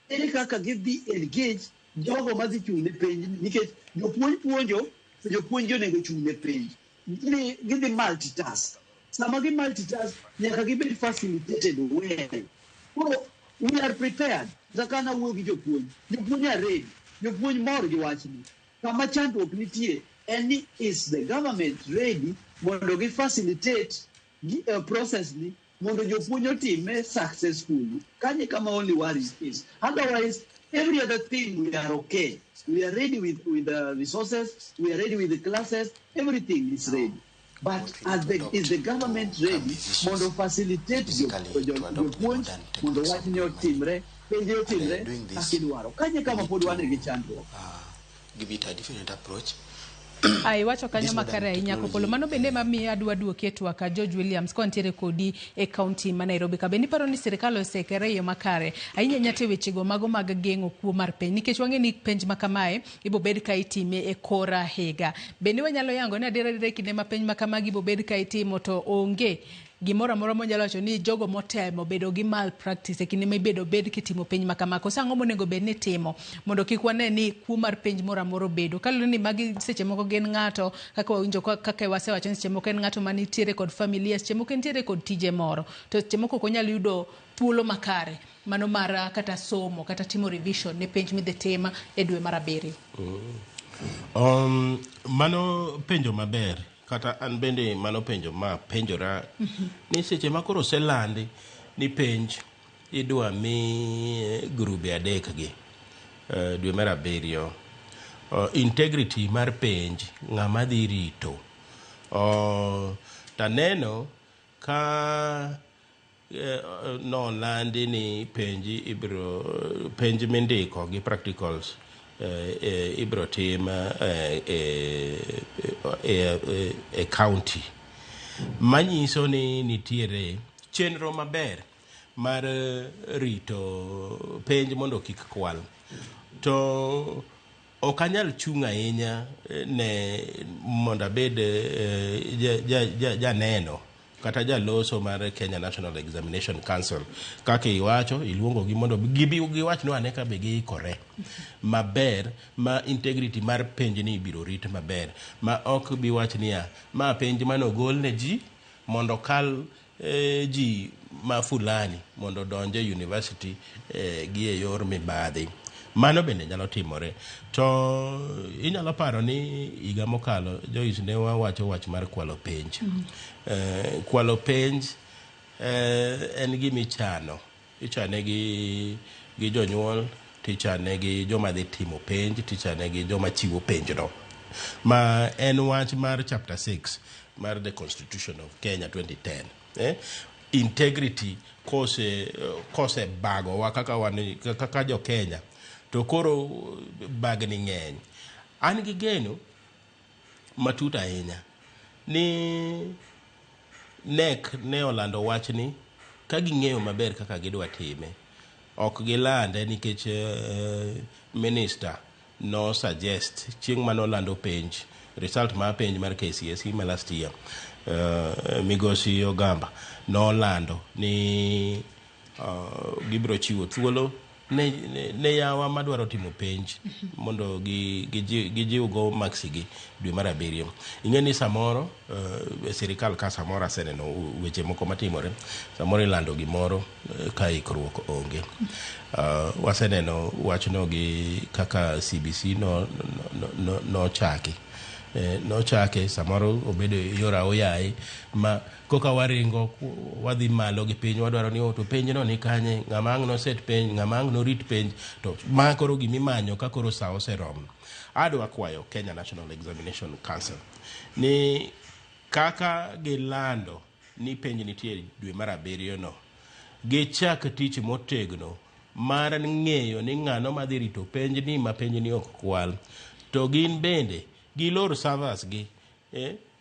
Ere kaka gidhi engage jogo madhi chung' ne penj, nikech jopuonj puonjo to jopuonj gi onego chung' ne penj. Gidhi multitask. Sama gi multitask, nyaka gibed facilitated well. Koro we are prepared. Kata ka nawuoyo gi jopuonj, jopuonj are ready, jopuonj mor gi wachni. Kama chandruok nitie en ni is the government ready mondo gi facilitate gi, process ni mondo jopuonj otime successfully. Kanye kama only worry is. Otherwise, every other thing we are okay. We are ready with the resources, we are ready with the classes, everything is ready. But What we are need to the, adopt is the government to ready come these issues mondo facilitate basically to adopt the jopuonj modern mondo techniques of wachni money. otimre, penj And otimre doing this, kaka idwaro. Kanye we kama need pod wan gi to chandruok. Give it a different approach. Ai, iwacho kanyo This modern makare ahinya Kopolo. technology Mano bende mamiyo adwa duoki e twak George Williams kontiere kodi e kaunti ma Nairobi. Ka bende iparo ni sirikal osekere e yo makare ahinya ahinya to e wechego mago mag geng'o kuo mar penj, nikech wang'e ni penj ma kamae ibo bed ka itime e kor higa. Bende wanyalo yango ni adiera adiera e kinde ma penj ma kamagi ibo bed ka itimo to onge gimoro amora monyalo wacho ni jogo motemo bedo gi malpractice e kinde ma ibedo bed kitimo penj ma kama. Koso ang'o monego bed ni itimo mondo kik wane ni kuo mar penj moro amora obedo? Kaluwore ni magi seche moko gin ng'ato kaka wawinjo, kaka wasewacho ni seche moko en ng'ato manitiere kod familia, seche moko entiere kod tije moro, to seche moko ok onyal yudo thuolo makare mano mar kata somo kata timo revision ne penj midhi tim e dwe mar 7. Mano penjo maber, kata an bende mano penjo ma penjora ni seche ma koro oselandi ni penj idwa mi grube adek gi dwe mar 7, integrity mar penj ng'ama dhi rito? Taneno ka nolandi ni penj ibiro, penj mindiko gi practicals ibiro tim e county, manyiso ni nitiere chenro maber mar rito penj mondo kik kwal. To ok anyal chung' ahinya ne mondo abed janeno kata jaloso mar Kenya National Examination Council. Kaka iwacho, iluongogi mondo gibi giwachnwa ane ka be giikore maber ma integrity mar penj ni ibiro rit maber, ma ok bi wach niya ma penj manogol ne ji mondo kal ji ma fulani mondo odonj e university gi e yor mibadhi. Mano bende nyalo timore. To inyalo paro ni higa mokalo, Joyce, ne wawacho wach mar kwalo penj. Kwalo penj en gima ichano. Ichane gi jonyuol, tichane gi joma dhi timo penj, tichane gi joma chiwo penjno. Ma en wach mar chapter 6 mar the Constitution of Kenya 2010. Integrity kose bagowa kaka wan kaka jo Kenya, to koro bagni ng'eny. An gi geno matut ahinya ni KNEC ne olando wachni ka ging'eyo maber kaka gidwa time. Ok gilande nikech minister no suggest chieng' mane olando penj, result mar penj mar KCSE ma last year, migosi Ogamba nolando ni gibiro chiwo thuolo ne yawa madwaro timo penj mondo gijiwgo marks gi dwe mar abiriyo. Ing'e ni samoro e sirikal ka samoro aseneno weche moko matimore, samoro ilando gimoro ka ikruok onge. Waseneno wachno gi kaka CBC nochaki. Nochake samoro obedo yor aoyaye ma koka waringo wadhi malo gi piny, wadwaro ni to penj no ni kanye, ng'ama ang' noset penj, ng'ama ang' norit penj, to ma koro gimimanyo ka koro sa oseromo. Adwa kwayo Kenya National Examination Council ni kaka gilando ni penj nitie dwe mar abiriyo no, gichak tich motegno mar ng'eyo ni ng'ano madhi rito penjni ma penjni ok kwal, to gin bende gilor servers gi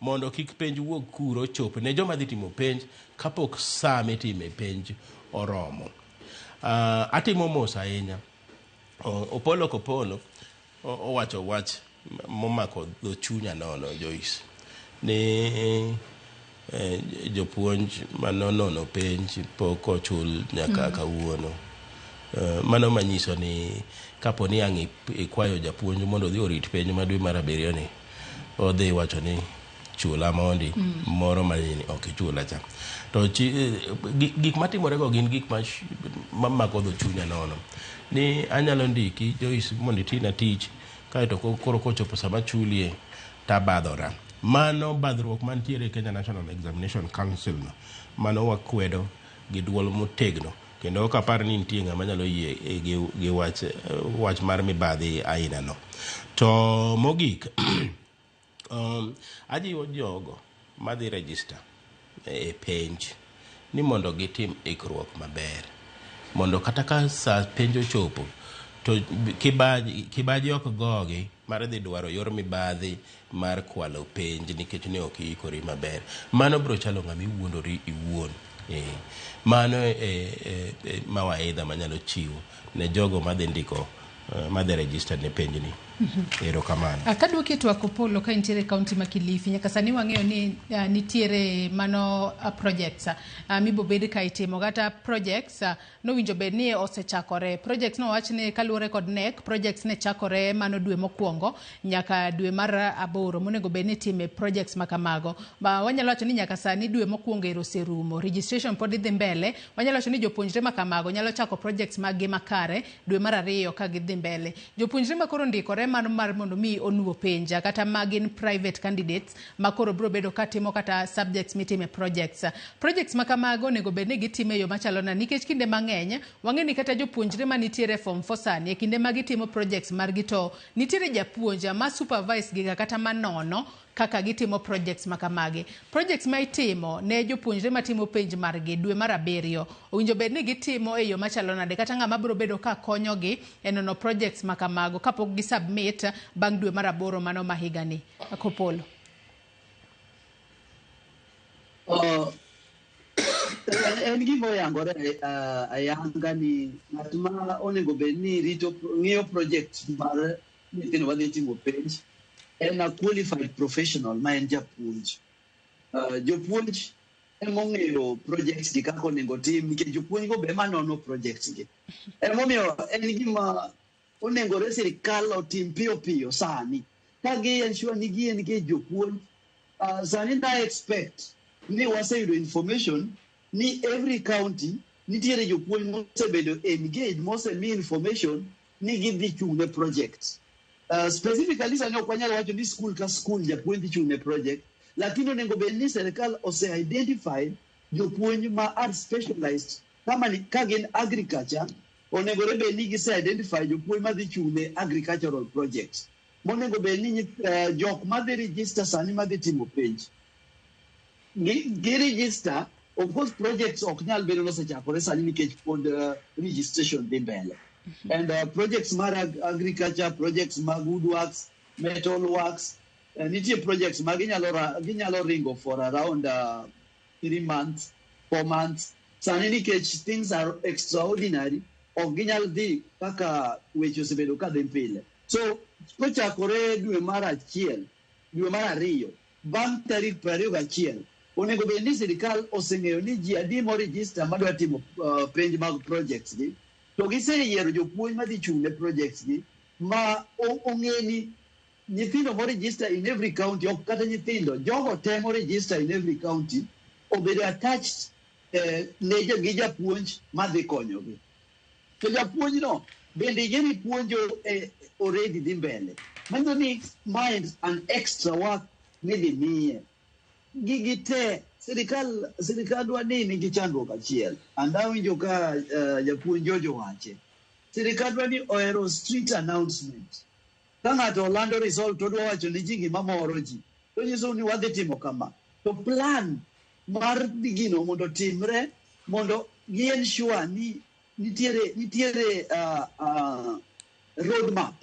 mondo kik penj wuog kuro chop ne joma dhi timo penj kapok sa mitime penj oromo. Atimo mos ahinya. Opolo Kopolo owacho wach momako dho chunya nono, Joyce, ni jopuonj manonono penj pok ochul nyaka kawuono. Mano manyiso ni kapo ni ang' ikwayo japuonj mondo odhi orit penj ma dwe mar abiriyo ni, odhi wacho ni chula mondi moro ma ok ichula cha. To gik matimore go gin gik mamako dho chunya nono. Ni anyalo ndiki, Joyce, mondo itina tich, kaeto koro kochopo sama chulie tabadhora. Mano badhruok mantiere e Kenya National Examination Council no, mano wakwedo gi duol motegno, kendo ok apar ni nitie ng'ama nyalo yie gi wach mar mibadhi aina no. To mogik, ajiwo jogo madhi register e penj ni mondo gitim ikruok maber, mondo kata ka sa penj ochopo to kibaji ok gogi mar dhi dwaro yor mibadhi mar kwalo penj nikech ne ok iikori maber. Mano biro chalo ng'ama iwuondori iwuon. Mano e mawaidha manyalo chiwo ne jogo madhi ndiko, madhi register ne penjni. Erokamano. Kaduoki e twak, Opolo, ka intiere e kaunti ma Kilifi, nyaka sani wang'eyo ni nitiere mano projects mibobed ka itimo, kata projects nowinjo bed ni osechakore. Projects nowach ni kaluwore kod KNEC, projects ne chakore mano dwe mokwongo nyaka dwe mar aboro monego bed ni itime projects ma kamago. Ma wanyalo wacho ni nyaka sani dwe mokwongo ero oserumo, registration pod dhi mbele. Wanyalo wacho ni jopuonjre ma kamago nyalo chako projects mag gi makare dwe mar ariyo ka gidhi mbele. Jopuonjre ma koro ndikore mar mondo mi onuo penj, kata ma gin private candidates ma koro biro bedo katimo kata subjects mitime projects. Projects ma kamago onego bed ni gitime e yo machalo nade? Nikech kinde mang'eny wang'e ni kata jopuonjre manitiere form 4 sani, e kinde ma gitimo projects margi, to nitiere japuonj ma supervise giga kata manono kaka gitimo projects ma kamagi. Projects ma itimo ne jopuonjre matimo penj margi dwe mar abiriyo owinjo bed ni gitimo e yo machalo nade, kata ng'ama biro bedo ka konyogi e nono projects ma kamago kapok gi submit bang' dwe mar aboro mano ma higani? Kopolo. En gima oyangore ayanga ni ng'at ma onego bed ni rito, ng'iyo project mar nyithindo madhi timo penj en a qualified professional ma en japuonj. Jopuonj emong'eyo projects gi kaka onego tim, nikech jopuonj go be ema nono projects gi. Emomiyo en gima onegore sirikal otim piyo piyo sani ka gi ensure ni gi engage jopuonj. Sani na expect ni waseyudo information ni every county nitiere jopuonj mosebedo engaged, mosemi information ni gidhi chung' ne project. Specifically sani ok wanyal wacho ni school ka school japuonj dhi chung' ne project, lakini onego bed ni sirikal ose identify jopuonj ma are specialized kama ni, ka gin agriculture, onegore bed ni gise identify jopuonj madhi chung' ne agricultural projects. Monego bed ni jok madhi register sani madhi timo penj gi register. Of course, projects ok nyal bedo nosechakore sani nikech pod registration dhi mbele, and projects mar agriculture, projects mag woodworks, metal works. Nitie projects ma ginyalo ringo for around 3 months, 4 months. Sani nikech things are extraordinary, ok ginyal dhi kaka weche osebedo ka dhi pile. So kochakore dwe mar achiel, dwe mar ariyo, bang' tarik 21, onego bed ni sirikal oseng'eyo ni ji adi moregister madwa timo penj mag projects gi, to giseyiero jopuonj madhi chung' ne projects gi, ma ong'e ni nyithindo moregister in every county, ok kata nyithindo, jogo te moregister in every county obedo attached ne gi japuonj madhi konyogi. To japuonjno bende ing'e ni puonjo already dhi mbele, manyiso ni mind an extra work midhi miye. Gigi te sirikandwa ni nigi chandruok achiel, and awinjo ka japuonj George owache. Sirikandwa ni ohero street announcement. Ka ng'ato olando result, to odwa wacho ne ji gima moro ji, to nyiso ni wadhi timo kama, to plan mar gino mondo timre, mondo gi ensure ni nitiere roadmap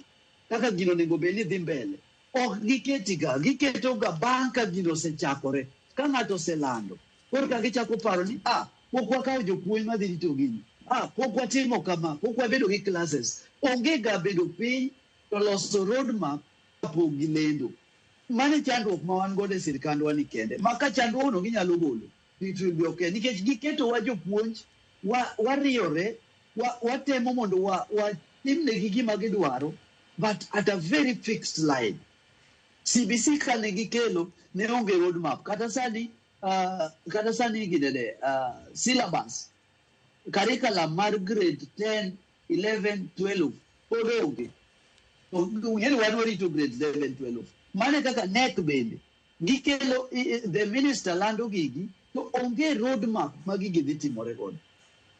kaka gino onego bed ni dhi mbele, ok giketiga. Giketoga bang' ka gino osechakore, ka ng'ato oselando, koro ka gichako paro ni, ah, pok wakawo jopuonj madhi rito gini, ah, pok watimo kama, pok wabedo gi classes. Onge ga bedo piny to loso roadmap kapok gilendo. Mano e chandruok ma wan godo e sirikandwa ni kende, ma ka chandruogno ginyalo golo, it will be okay, nikech giketowa jopuonj wariyore, watemo mondo watimnegi gima gidwaro, but at a very fixed line. CBC kane gikelo ne onge roadmap. Kata sani ginene syllabus, curriculum mar grade 10, 11, 12 pod onge. Ung'eni wan warito grade 11, 12. Mano e kaka KNEC bende gikelo, the minister lando gigi to onge roadmap ma gigi dhi timore godo.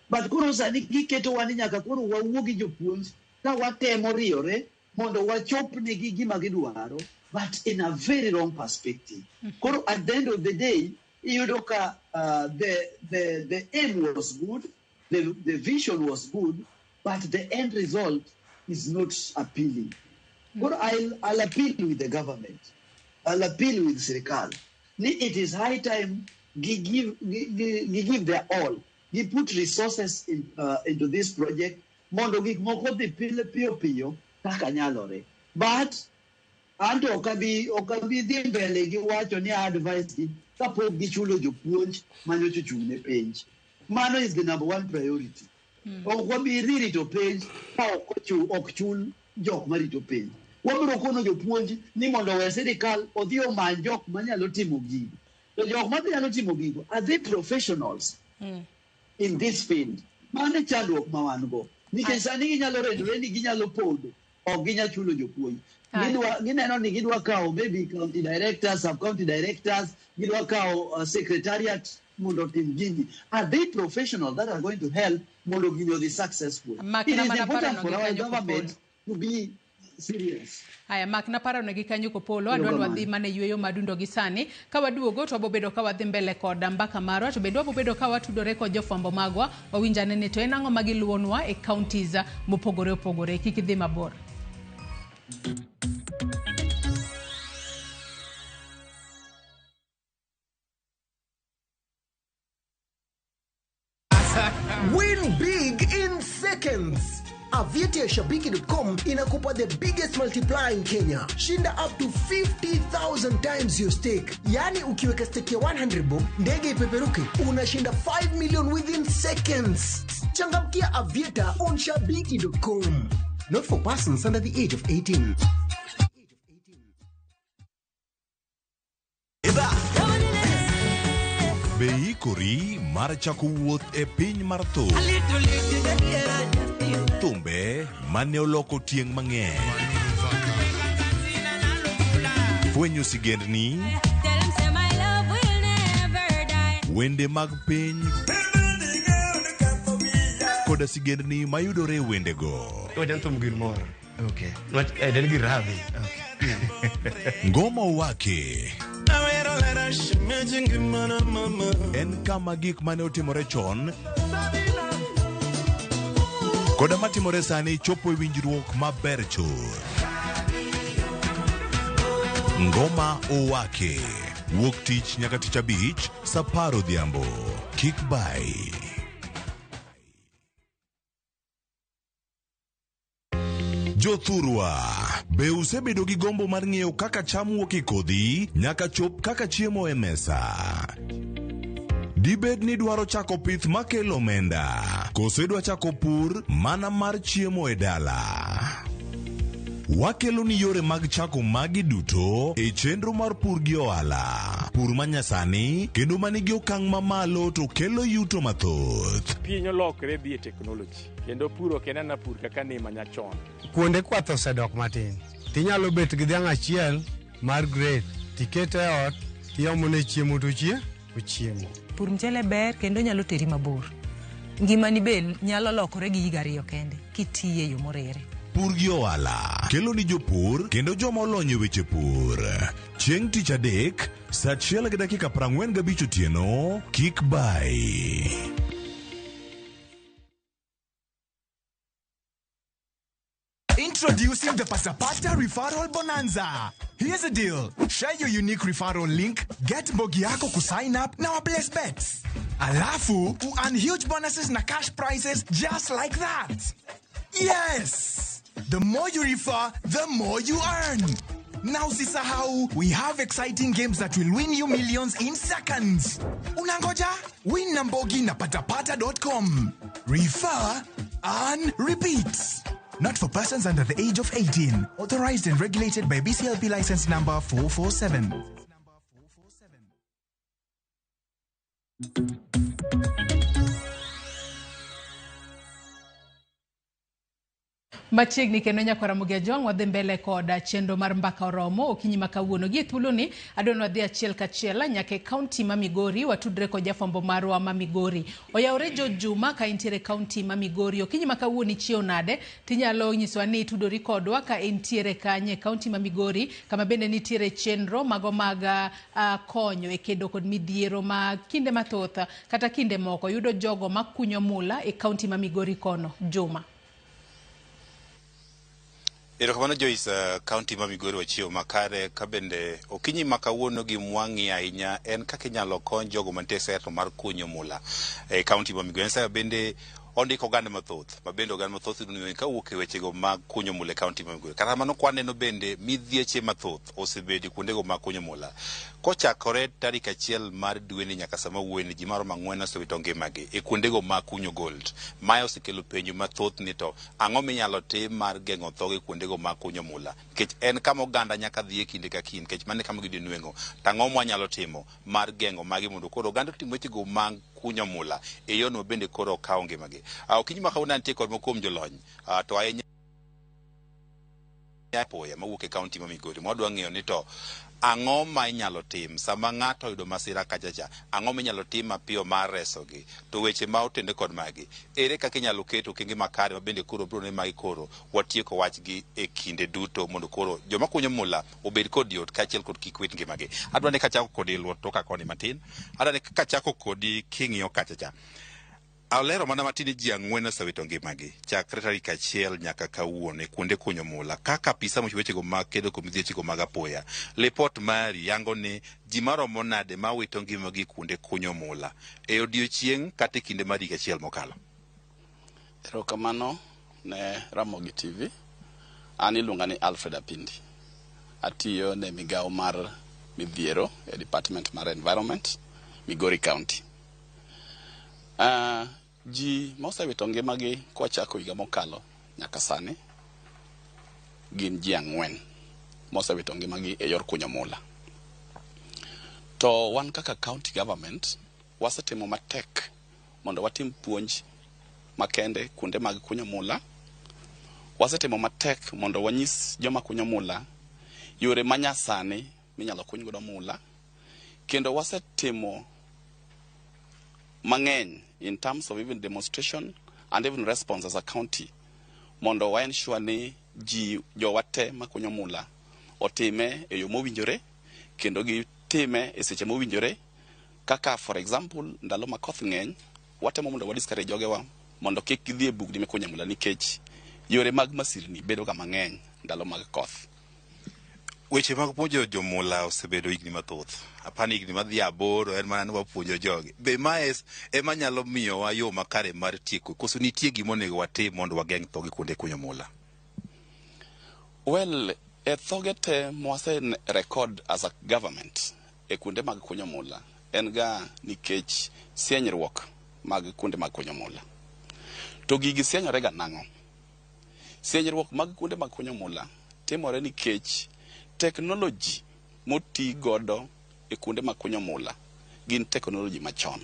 But koro sani giketowa ni nyaka koro wawuo gi jopuonj ka watemo riyore mondo wachopnegi gima gidwaro, but in a very wrong perspective. Koro at the end of the day iyudo ka the aim was good, the vision was good, but the end result is not appealing. Koro I'll appeal with the government, I'll appeal with sirikal ni it is high time gi give their all, gi put resources into this project mondo gik moko dhi pile piyo piyo kaka nyalore. But anto ok abi dhi mbele gi wacho ni advice gi kapok gichulo jopuonj manyocha ochung' ne penj. Mano is the number one priority. Ok wabi dhi rito penj ka ok chul jok marito penj. Wabiro kono jopuonj ni mondo owe sirikal odhi omany jok manyalo timo gigo. To jok manyalo timo gigo, are they professionals in this field? Mano e chandruok ma wan go, nikech sani ginyalo redore ni ginyalo pondo, ok ginyal chulo jopuonj. Gineno ni gidwa kawo maybe county directors, sub county directors, gidwa kawo secretariat mondo otim gini. Are they professional that are going to help mondo gini odhi successful? It is important for our government to be serious. Aya, mak na paro negi kanyo kopolo. Adwa ni wadhi mana e yweyo madundo gi sani. Ka waduogo to wabobedo ka wadhi mbele kod mbaka marwa, to bende wabobedo ka watudore kod jofwambo magwa, wawinj ane ni to en ang'o ma giluwonwa e counties mopogore opogore. Kik idhi mabor. Win big in seconds. Aviator ya Shabiki.com inakupa the biggest multiplier in Kenya. Shinda up to 50,000 times your stake. Yaani ukiweka stake ya 100 bob, ndege ipeperuke, unashinda 5 million within seconds. Changamkia Aviator on Shabiki.com. Not for persons under the age of 18. Be ikori mar chako wuoth e piny mar thum? Thumbe mane oloko tieng' mang'eny. Fwenyo sigendni, wende mag piny koda sigendni mayudore e wendego. Wajan thum gir mor. Okay. Wach en gir rabi. Ngoma Wake en kama gik mane otimore chon koda matimore sani chopo e winjruok maber chuth. Ngoma Owake. Wuok tich nyaka tich abich, sa 10 odhiambo. Kik bai. Jothurwa, be usebedo gi gombo mar ng'eyo kaka cham wuok e kodhi nyaka chop kaka chiemo e mesa? Dibed ni idwaro chako pith makelo omenda, koso idwa chako pur mana mar chiemo e dala? Wakelo ni yore mag chako magi duto e chenro mar pur gi ohala. Pur manyasani kendo manigi okang' mamalo to kelo yuto mathoth. Piny olokre dhi e teknoloji kendo pur ok en ana pur kaka ne manyachon. Kuonde kwath osedok matin. Tinyalo bet gi dhiang' achiel mar grade tikete e ot tiomone chiemo to ochiemo. Pur mchele ber kendo nyalo teri mabor. Ngimani be nyalo lokore gi higa 2 kende kitiye e yo morere. Pur gi ohala kelo ni jopur kendo joma olony e weche pur. Chieng' tich adek, sa 1:45 otieno, kik bai. Introducing the Pasapata Referral Bonanza. Here's a deal. Share your unique referral link, get mbogi yako kusign up na waplace bets. Alafu, earn huge bonuses na cash prizes just like that. Yes! The more you refer, the more you earn. Now usisahau, we have exciting games that will win you millions in seconds. Unangoja? Win na mbogi na patapata.com. Refer, earn, repeat. Not for persons under the age of 18. Authorized and regulated by BCLP license number 447. Machiegni kendo nyakwara Ramogi Ajwang' wadhi mbele kod chenro mar Mbaka Oromo okinyi ma kawuono. Gi e thuoloni adwa wadhi achiel kachiel nyaka e kaunti ma Migori watudre kod jafwambo marwa ma Migori. Oyawore George Juma ka intiere e kaunti ma Migori. Okinyi ma kawuono ichiew nade? Tinyalo nyisowa ni itudori kodwa ka intiere kanye e kaunti ma Migori, kama bende nitiere chenro mago mag konyo e kedo kod midhiero ma kinde mathoth kata kinde moko yudo jogo makunyo mula e kaunti ma Migori kono. Juma. Erokamano Joyce, kaunti ma Migori wachiewo makare ka bende okinyi ma kawuono gimwang'i ahinya en kaka inyalo kony jogo mantie e sekta mar kunyo mula e kaunti ma Migori. En bende ondiko oganda mathoth, ma bende oganda mathoth yudo kawuok e wechego mag kunyo mula e kaunti ma Migori. Kata kamano kwaneno bende midhieche mathoth osebedo kuondego mag kunyo mula. Kochakore tarik 1 mar dweni nyaka sama wuoyeni ji maromo 4 osewito ngimagi e kuondego mag kunyo gold. Mae osekelo penjo mathoth ni to ang'o minyalo tim mar geng'o thoge kuondego mag kunyo mula? Nikech en kama oganda nyaka dhiye kinde ka kinde, nikech mano e kama giyudo nweng'o. To ang'o mwanyalo timo mar geng'o magi mondo koro oganda otim wechego mag kunyo mula e yorno bende koro okawo ngimagi. Okinyi ma kawuono antie kod moko kuom jolony, to ahinya apoya mawuok e kaunti ma Migori mwadwa ng'eyo ni to ang'o ma inyalo tim sama ng'ato oyudo masira kachacha, ang'o minyalo tim mapiyo mar resogi, to weche ma otende kod magi, ere kaka inyalo keto okenge makare ma bende koro biro ne magi koro watieko wachgi e kinde duto mondo koro joma kunyo mula obed kod yot kaachiel kod kik wit ngimagi. Adwa ni kachako kodi luor toka koni matin, adwa ni kachako kodi king'iyo kachacha. Alero mana matin ni ji 4 osewito ngimagi chakre tarik 1 nyaka kawuono e kuonde kunyo mula. Kaka apisa mochiwo wechego mag kedo kod midhiechego mag apoya, lipot mari yango ni ji maromo nade mawito ngimagi kuonde kunyo mula e odiochieng' kata e kinde mar higa 1 mokalo? Erokamano ne Ramogi TV. An iluonga ni Alfred Apindi. Atiyo ne migawo mar midhiero e Department mar Environment, Migori County. Ji mosewito ngimagi kwachako higa mokalo nyaka sani gin ji 4 mosewito ngimagi e yor kunyo mula. To wan kaka county government wasetimo matek mondo watim puonj makende kuonde mag kunyo mula. Wasetimo matek mondo wanyis joma kunyo mula yore manyasani minyalo kuny godo mula, kendo wasetimo mang'eny in terms of even demonstration and even response as a county mondo wa ensure ni ji jowa te makunyo mula otime e yo mowinjore kendo gitime e seche mowinjore. Kaka for example ndalo ma koth ng'eny watemo mondo wa discourage jogewa mondo kik gidhi e bugni mikunye mula nikech yore mag masirni bedo ga mang'eny ndalo mag koth. Weche mag puonjo jomula osebedo higni mathoth. Apani higni madhi 8 en mana ni wapuonjo jogi. Be mae ema nyalo miyowa yo makare mar tieko koso nitie gima onego watim mondo wageng' thoge kuonde kunyo mula? Well, e thoge te mwase record as a government e kuonde mag kunyo mula en ga nikech sienyruok mag kuonde mag kunyo mula. To gigi sienyore ga nang'o? Sienyruok mag kuonde mag kunyo mula timore nikech technology moti godo e kuonde mag kunyo mula gin technology machon.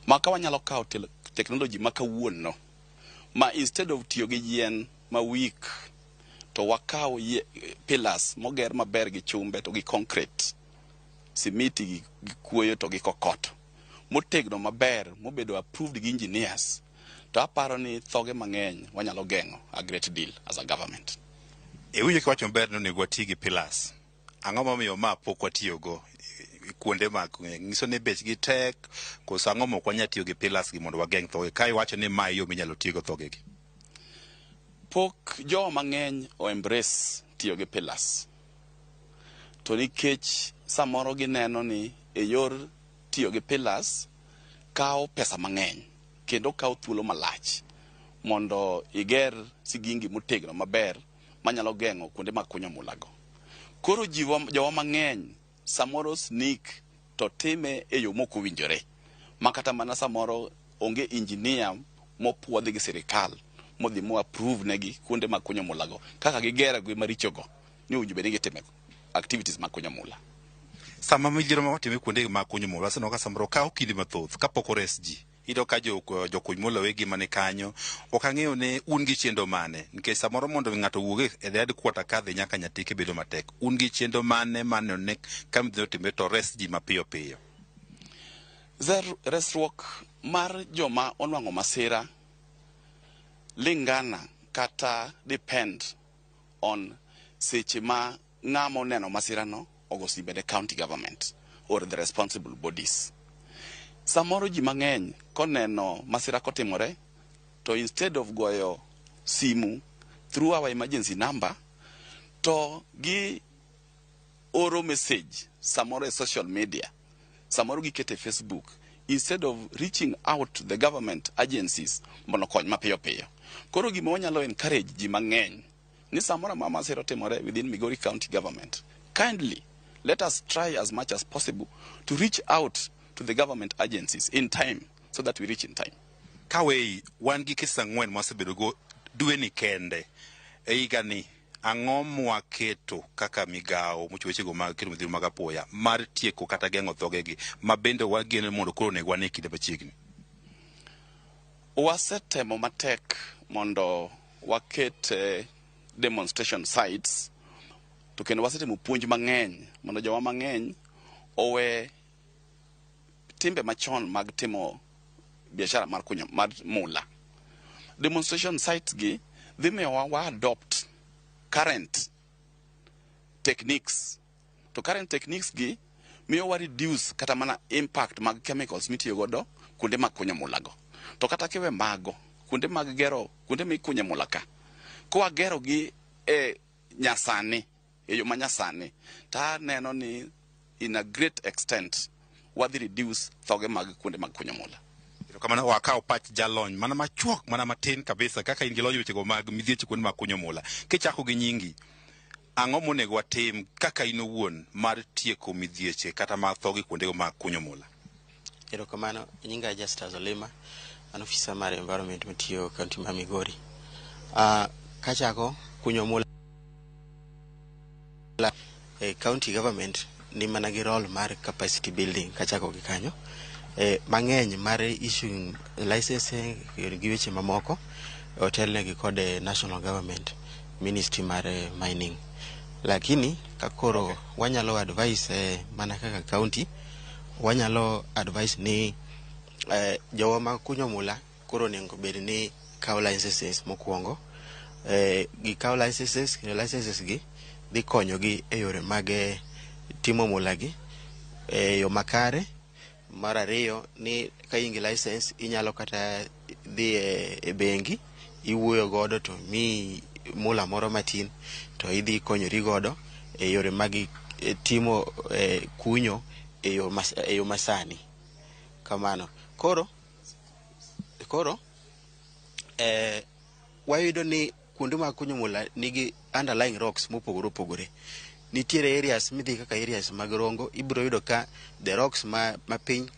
Ma ka wanyalo kawo technology ma kawuono ma instead of tiyo gi yien ma weak to wakaw pillars moger maber gi chumbe to gi concrete, simiti gi kuoyo to gi kokoto motegno maber mobedo approved gi engineers, to aparo ni thoge mang'eny wanyalo geng'o a great deal as a government. Iwinjo kiwacho maber ni onego wati gi pillars. Ang'o momiyo ma pok watiyogo kuonde mag nyiso ni bechgi tek koso ang'o mok wanyal tiyo gi pillars gi mondo wageng' thoge ka iwacho ni ma e yo minyalo tigo thoge gi? Pok jowa mang'eny o embrace tiyo gi pillars. To nikech samoro gineno ni e yor tiyo gi pillars kawo pesa mang'eny kendo kawo thuolo malach mondo iger sigingi motegno maber manyalo geng'o kuonde mag kunyo mula go. Koro jowa mang'eny samoro sneak to time e yo mok owinjore ma kata mana samoro onge engineer mopuodhi gi sirikal modhi mo approve negi kuonde mag kunyo mula go kaka gigero gi maricho go ni owinjo bed ni gitime activities mag kunyo mula. Sama midhiero ma watime kuonde mag kunyo mula waseneno ka samoro kawo kinde mathoth kapok ores ji. Iyudo ka jokuny mula wegi mani kanyo. Ok ang'eyo ni un gi chenro mane nikech samoro mondo ng'ato owuog e headquarter kadhi nyaka Nyatike bedo matek. Un gi chenro mane maneno ni ka midhiero otimore to ores ji mapiyo piyo? Resruok mar joma onwang'o masira lingana kata depend on seche ma ng'ama oneno masirano ogo simbe ne county government or the responsible bodies. Samoro ji mang'eny koneno masira kotimore to instead of goyo simu through our emergency number to gi oro message samoro e social media, samoro giketo e Facebook instead of reaching out to the government agencies mondo okony mapiyo piyo. Koro gima wanyalo encourage ji mang'eny ni samoro amora masira otimore within Migori County government, kindly let us try as much as possible to reach out to the government agencies in time so that we reach in time. Kawei, wan gi kesi 4 mwasebedo go dwe ni kende. E higa ni, ang'o mwaketo kaka migawo mochiwo wechego mag kedo midhiero mag apoya mar tieko kata geng'o thogegi ma bende wageno mondo koro onego wane e kinde machiegni? Wasetemo matek mondo waket demonstration sites to kendo wasetimo puonj mang'eny mondo jowa mang'eny owe timbe machon mag timo biashara mar kunyo mar mula. Demonstration sites gi dhi miyowa wa adopt current techniques. To current techniques gi miyo wa reduce kata mana impact mag chemicals mitiyo godo kuonde mag kunyo mula go. To kata kiwe mago, kuonde mag gero, kuonde mikunye mula ka, kwagero gi e nyasani, e yo manyasani, ta aneno ni in a great extent wadhi reduce thoge mag kuonde mag kunyo mula. Erokamano, wakaw pach jalony mana machuok mana matin kabisa kaka in gi lony wechego mag midhieche kuonde mag kunyo mula. Kichako gi nyingi, ang'o monego watim kaka in owuon mar tieko midhieche kata mag thoge kuondego mag kunyo mula? Erokamano, nyinga Justus Olima, an ofisa mar environment matiyo county ma Migori. Kachako kunyo mula e county government ni mana gi role mar capacity building kachako gi kanyo. Mang'eny mar issuing licensing gi weche mamoko otelnegi kod national government ministry mar mining. Lakini kakoro wanyalo advise mana kaka county, wanyalo advise ni jowa ma kunyo mula koro onego bed ni kawo licenses mokwongo. Gikawo licenses, kendo licenses gi dhi konyogi e yore mag timo mula gi e yo makare. Mar ariyo ni ka in gi license inyalo kata dhi e bengi iwuoyo godo to miyi mula moro matin to idhi konyori godo e yore mag timo kunyo e yo masani. Kamano. Koro wayudo ni kuonde mag kunyo mula nigi underlying rocks mopogore opogore. Nitiere areas midhi kaka areas mag Rongo, ibiro yudo ka the rocks ma piny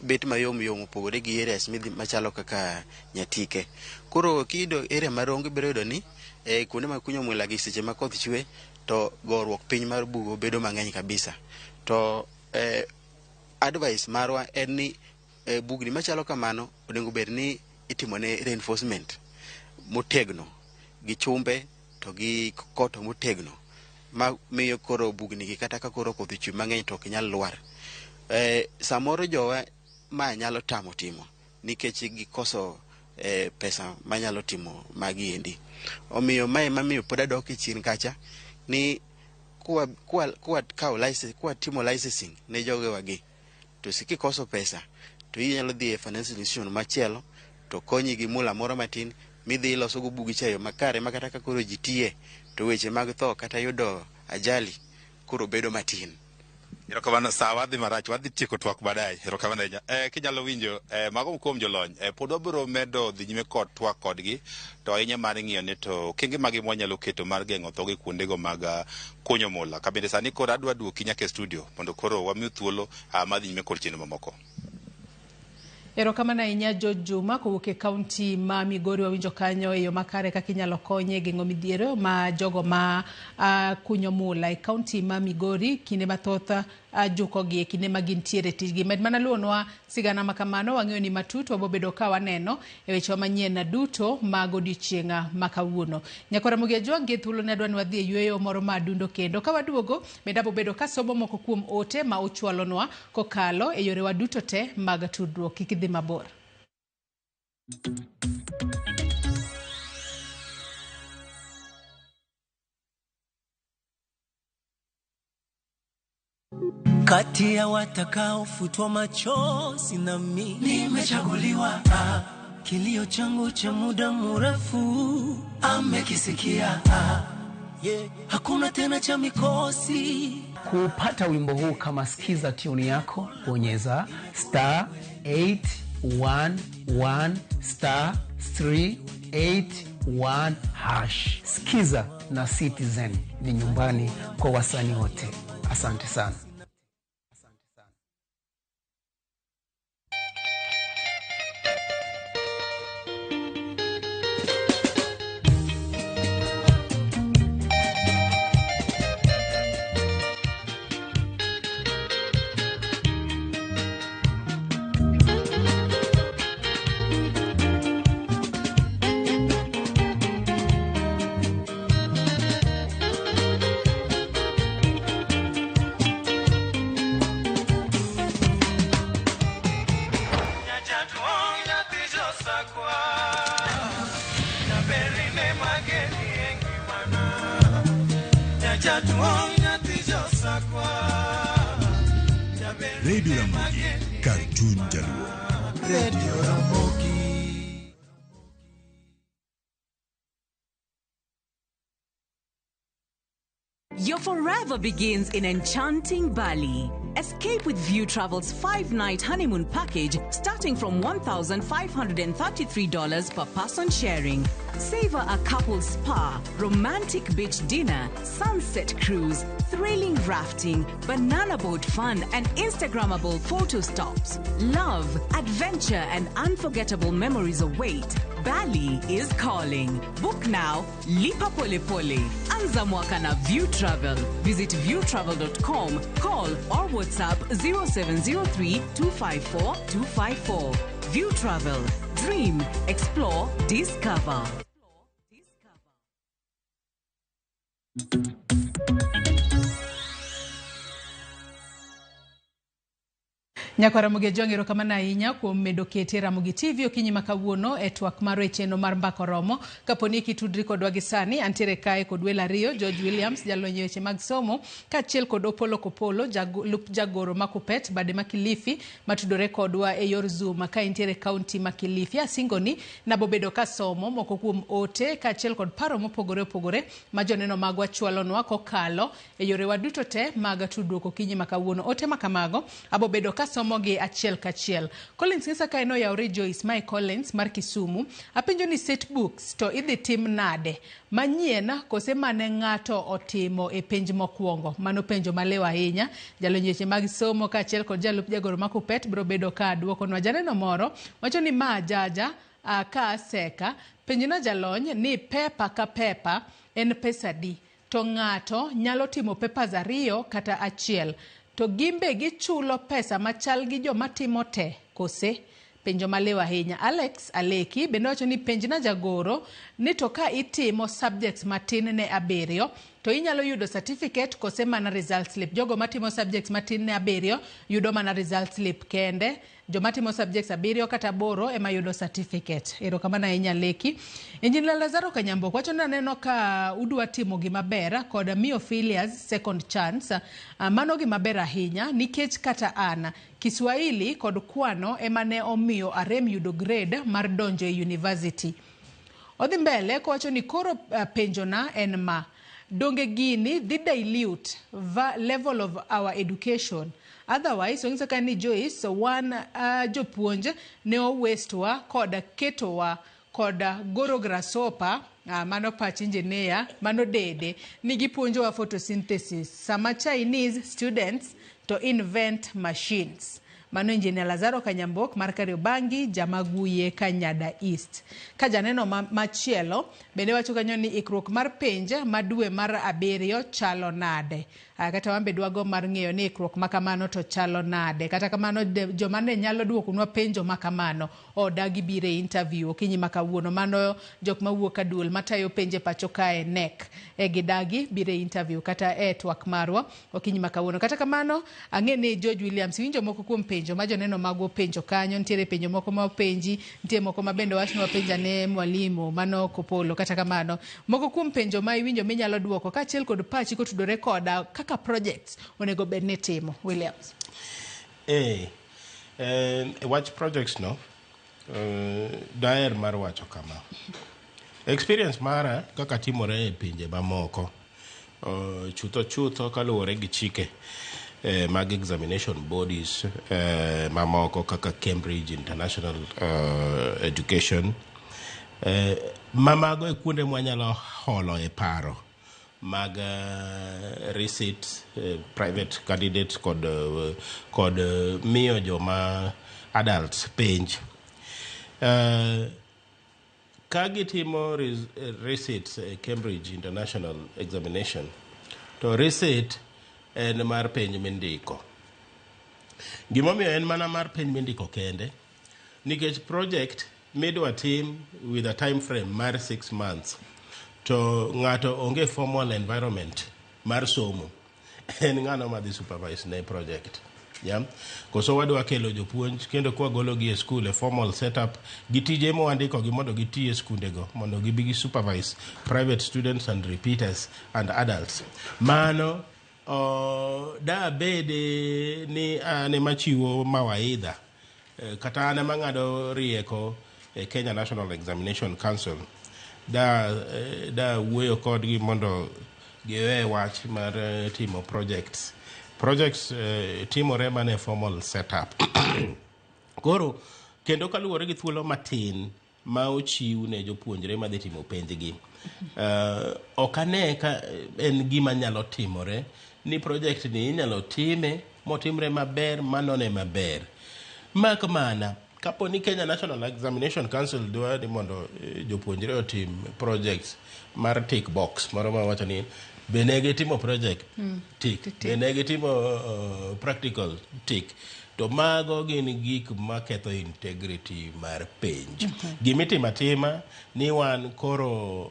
bet mayom yom opogore gi areas midhi machalo kaka Nyatike. Koro kiyudo area mar Rongo ibiro yudo ni kuonde mag kunyo mula gi seche ma koth chwe to goruok piny mar bugo bedo mang'eny kabisa. To advice marwa en ni bugni machalo kamano onego bed ni itimone reinforcement motegno gi chumbe to gi koto motegno ma miyo koro bugni gi kata ka koro koth chwe mang'eny to ok nyal lwar. Samoro jowa ma nyalo tamo timo nikech gikoso pesa manyalo timo magi endi. Omiyo mae mamiyo pod adok e chien kacha ni kuwa kawo license, kuwa timo licensing ne jogewa gi to kikoso pesa to inyalo dhi e financial institution machielo to konyi gi mula moro matin midhi iloso go bugi cha e yo makare ma kata ka koro ji tiye to weche mag tho kata yudo ajali koro bedo matin. Erokamano, sa wadhi marach, wadhi tieko twak baadaye. Erokamano ahinya. Kinyalo winjo mago kuom jolony, pod wabiro medo dhi nyime kod twak kodgi, to ahinya mar ng'iyo ni to okenge mage mwanyalo keto mar geng'o tho gi kuondego mag kunyo mula. Ka bende sani koro adwa duoki nyaka e studio mondo koro wamiu thuolo mar dhi nyime kod chenro mamoko. Erokamano ahinya George Juma kowuok e kaunti ma Migori. Wawinjo kanyo e yo makare kaka inyalo konye geng'o midhiero ma jogo ma kunyo mula e kaunti ma Migori kinde mathoth jukogi e kinde ma gintiere tijgi. Med mana luwonwa sigana ma kamano, wang'eyo ni matut wabobedo ka waneno e wechewa manyien duto mag odiochieng' ma kawuono. Nyakora Ramogi Ajwang' gi thuolo ne adwa ni wadhi e yueyo moro ma adundo kendo ka waduogo bende abobedo ka somo moko kuom ote ma uchwalonwa kokalo e yorewa duto te mag tudruok. Kik idhi mabor. Kati ya watakaofutwa machozi na mimi nimechaguliwa. Kilio changu cha muda mrefu amekisikia. Hakuna tena cha mikosi. Kupata wimbo huu kama skiza tune yako, bonyeza star 811 star 381 hash. Skiza na Citizen ni nyumbani kwa wasanii wote. Asante sana. Radio Ramogi, Cartoon Jaluo. Radio Ramogi. Your forever begins in enchanting Bali. Escape with View Travel's 5-night honeymoon package starting from $1,533 per person sharing. Savor a couple's spa, romantic beach dinner, sunset cruise, thrilling rafting, banana boat fun, and Instagrammable photo stops. Love, adventure, and unforgettable memories await. Bali is calling. Book now. Lipa pole pole. Anza mwaka na View Travel. Visit viewtravel.com, call or WhatsApp 0703 254 254. View Travel. Dream, explore, discover. Nyakwa Ramogi Ajwang', erokamano ahinya kuom medo kete Ramogi TV okinyi ma kawuono e twak mar e chenro mar Mbaka Oromo. Kapo ni kitudri kodwa gi sani, antiere kae kod welo ariyo, George Williams, jalony e weche mag somo, kaachiel kod Opolo Kopolo, jalup jagoro ma Kuppet, bade ma Kilifi, matudore kodwa e yor Zoom ka intiere kaunti ma Kilifi. Asingo ni nabobedo kasomo moko kuom ote kaachiel kod paro mopogore opogore ma joneno magwa chwalonwa kokalo e yorewa duto te mag tudruok okinyi ma kawuono. Ote ma kamago abobedo kasomo gi achiel kachiel. Collins ng'isa ka en oyawre Joyce Mae Collins mar Kisumu. Apenjo ni set books to idhi tim nade? Manyien kose mane ng'ato otimo e penj mokwongo? Mano penjo maliw ahinya. Jalony weche mag somo kaachiel kod jalup jagoro ma Kuppet biro bedo ka duokonwa. Janeno moro wacho ni ma jaja ka aseka. Penjna jalony ni paper ka paper en pesa adi? To ng'ato nyalo timo papers ariyo kata achiel. To gimbe gichulo pesa machal gi joma timo te kose? Penjo maliw ahinya. Alex Aleki bende wacho ni penjna jagoro ni to ka itimo subjects matin ne 7 to inyalo yudo certificate kose mana result slip. Jogo matimo subjects matin ne 7 yudo mana result slip kende. Joma timo subjects 7 kata 8 ema yudo certificate. Erokamano ahinya Leki. Engineer Lazaro Kanyambok wacho ni aneno ka udwa timo gima ber kod miyo failures second chance. Mano gima ber ahinya nikech kata an Kiswahili kod kwano ema ne omiyo arem yudo grade mar donjo e university. Odhi mbele kowacho ni koro penjona en ma. Donge gini dhi dilute level of our education. Otherwise, ong'iso ka ni Joyce, wan jopuonj ne owestwa kod ketowa kod goro grasshopper, mano pach engineer, mano dede, ni gipuonjowa photosynthesis. Sama Chinese students to invent machines. Mano Engineer Lazaro Kanyambok mar Kariobangi, Jamaguye, Kanyada East. Ka janeno machielo bende wacho kanyo ni ikruok mar penj ma dwe mar 7 chalo nade. Kata wan be dwago mar ng'eyo ni ikruok ma kamano to chalo nade. Kata kamano joma ne nyalo duokonwa penjo ma kamano odagi biro e interview okinyi ma kawuono. Mano jok mawuok ka duol matayo penje pacho kae NEC. Gidagi biro e interview kata e twak marwa okinyi ma kawuono. Kata kamano ang'e ni George Williams winjo moko kuom penjo ma joneno magwa penjo kanyo. Nitiere penjo moko ma openji, nitie moko ma bende wach ni wapenja ne mwalimu mano Kopolo. Kata kamano moko kuom penjo ma iwinjo minyalo duoko kaachiel kod pachi kotudore koda kaka projects onego bed ni timo. Williams. Wach projects no, daher mar wacho kama. Experience mara kaka timore e pinje mamoko, chutho chutho kaluwore gi chike mag examination bodies mamoko kaka Cambridge International Education, mamago e kuonde mwanyalo holo e paro mag receipt, private candidates kod miyo joma adults penj. Ka gitimo receipts e Cambridge International Examination, to receipt en mar penj mindiko. Gimomiyo en mana mar penj mindiko kende, nikech project midwa tim with a time frame mar 6 months, to ng'ato onge formal environment mar somo, en ng'ano madhi supervise ne project. Yeah? Koso wadwa kelo jopuonj kendo kwagolo gi e school e formal setup gi tije mwandiko gi mondo giti e skundego mondo gibi gi supervise private students and repeaters and adults. Mano da bede ni an ema chiwo mawaidha, kata an ema ng'ado rieko e Kenya National Examination Council, da wuoyo kodgi mondo giwe wach mar timo projects. Projects timore mana e formal setup. Koro kendo kaluwore gi thuolo matin ma ochiw ne jopuonjre madhi timo penjgi, ok ane ka en gima nyalo timore ni project ni inyalo time motimre maber manone maber. Mak mana kapo ni Kenya National Examination Council dwa ni mondo jopuonjre otim projects mar tick box moro ma wacho ni be ne gitimo project tick, be ne gitimo practical tick, to mago gin gik maketho integrity mar penj. Gimitimo atima ni wan koro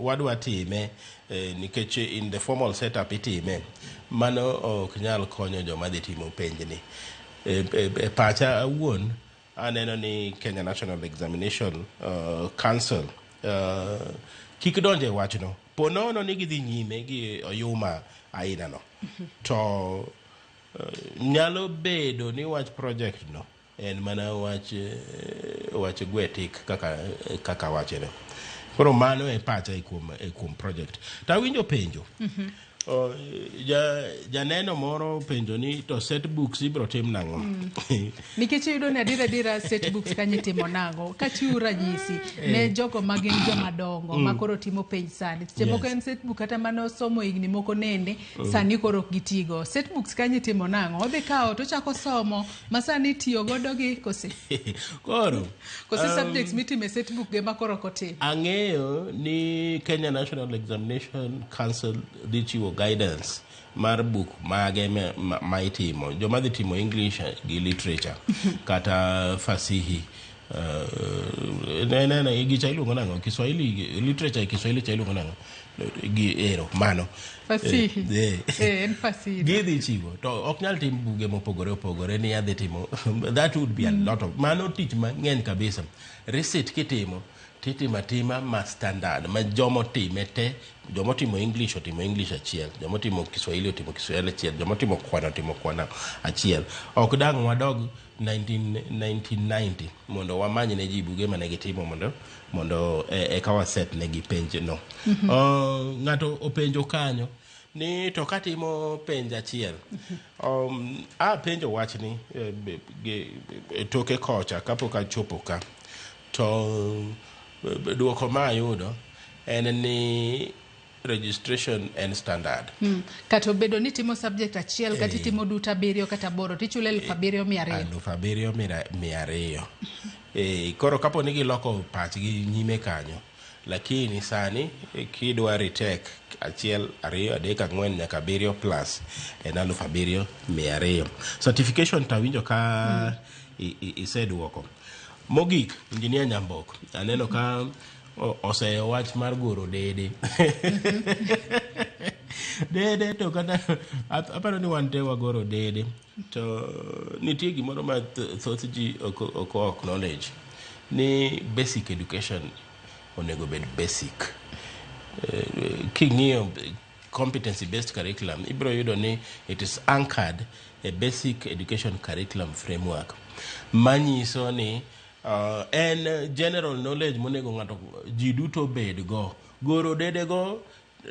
wadwa time nikech in the formal setup itime, mano ok nyal konyo joma dhi timo penjni. E pacha awuon aneno ni Kenya National Examination Council kik donje e wachno. Po nono ni gidhi nyime gi oyuma aina no. To nyalo bedo ni wach project no en mana wach gwe tik kaka wachene. Koro mano e pacha e kuom project. To awinjo penjo. Janeno moro penjo ni to set books ibro tim nang'o? Nikech iyudo ni adiera adiera set books kanyo itimo nang'o? Kachiwo ranyisi ne jogo ma gin joma dongo ma koro timo penj sani. Seche moko en set book kata mane osomo higni moko nende sani koro ok gitigo. Set books kanyo itimo nang'o? Odhi kawo tochako somo ma sani itiyo godo gi kose? Koro Kose subjects mitimo e set book ge ma koro ok otim? Ang'eyo ni Kenya National Examination Council dhi chiwo guidance mar buk mage ma itimo. Joma dhi timo English gi literature kata fasihi. Ne gicha iluongo nang'o? Kiswahili literature e Kiswahili cha iluongo nang'o? Gi ero mano. Fasihi. Eh. Eh, en fasihi. Gidhi chiwo to ok nyal tim buge mopogore opogore ni adhi timo, that would be a lot of mano tich mang'eny kabisa. Receipt kitimo titimo atima ma standard ma jomotime te, jomotimo English otimo English achiel, jomotimo Kiswahili otimo Kiswahili achiel, jomotimo kwano otimo kwano achiel. Ok dang' wadog 19, 1990 mondo wamany ne ji buge mane gitimo mondo eka waset negi penj no. Ng'ato openjo kanyo ni to katimo penj achiel, apenjo wachni e toke kocha kapok achopo ka to duoko ma ayudo en ni registration en standard. Kata obedo ni itimo subject achiel kata itimo duto abiriyo kata aboro tichulo 7,200. 7,200. Koro kapo ni giloko pachgi nyime kanyo, lakini sani kidwa retake achiel, ariyo, adek, ang'wen nyaka abiriyo plus en 7,200. Certification tawinjo ka iseduoko. Mogik, Engineer Nyambok, aneno ka oseyo wach mar goro dede. Dede to kata aparo ni wan te wagoro dede to nitie gimoro ma thoth ji ok acknowledge ni basic education onego bed basic. King'iyo competency based curriculum ibiro yudo ni it is anchored a basic education curriculum framework manyiso ni en general knowledge monego ng'ato ji duto bed go. Goro dede go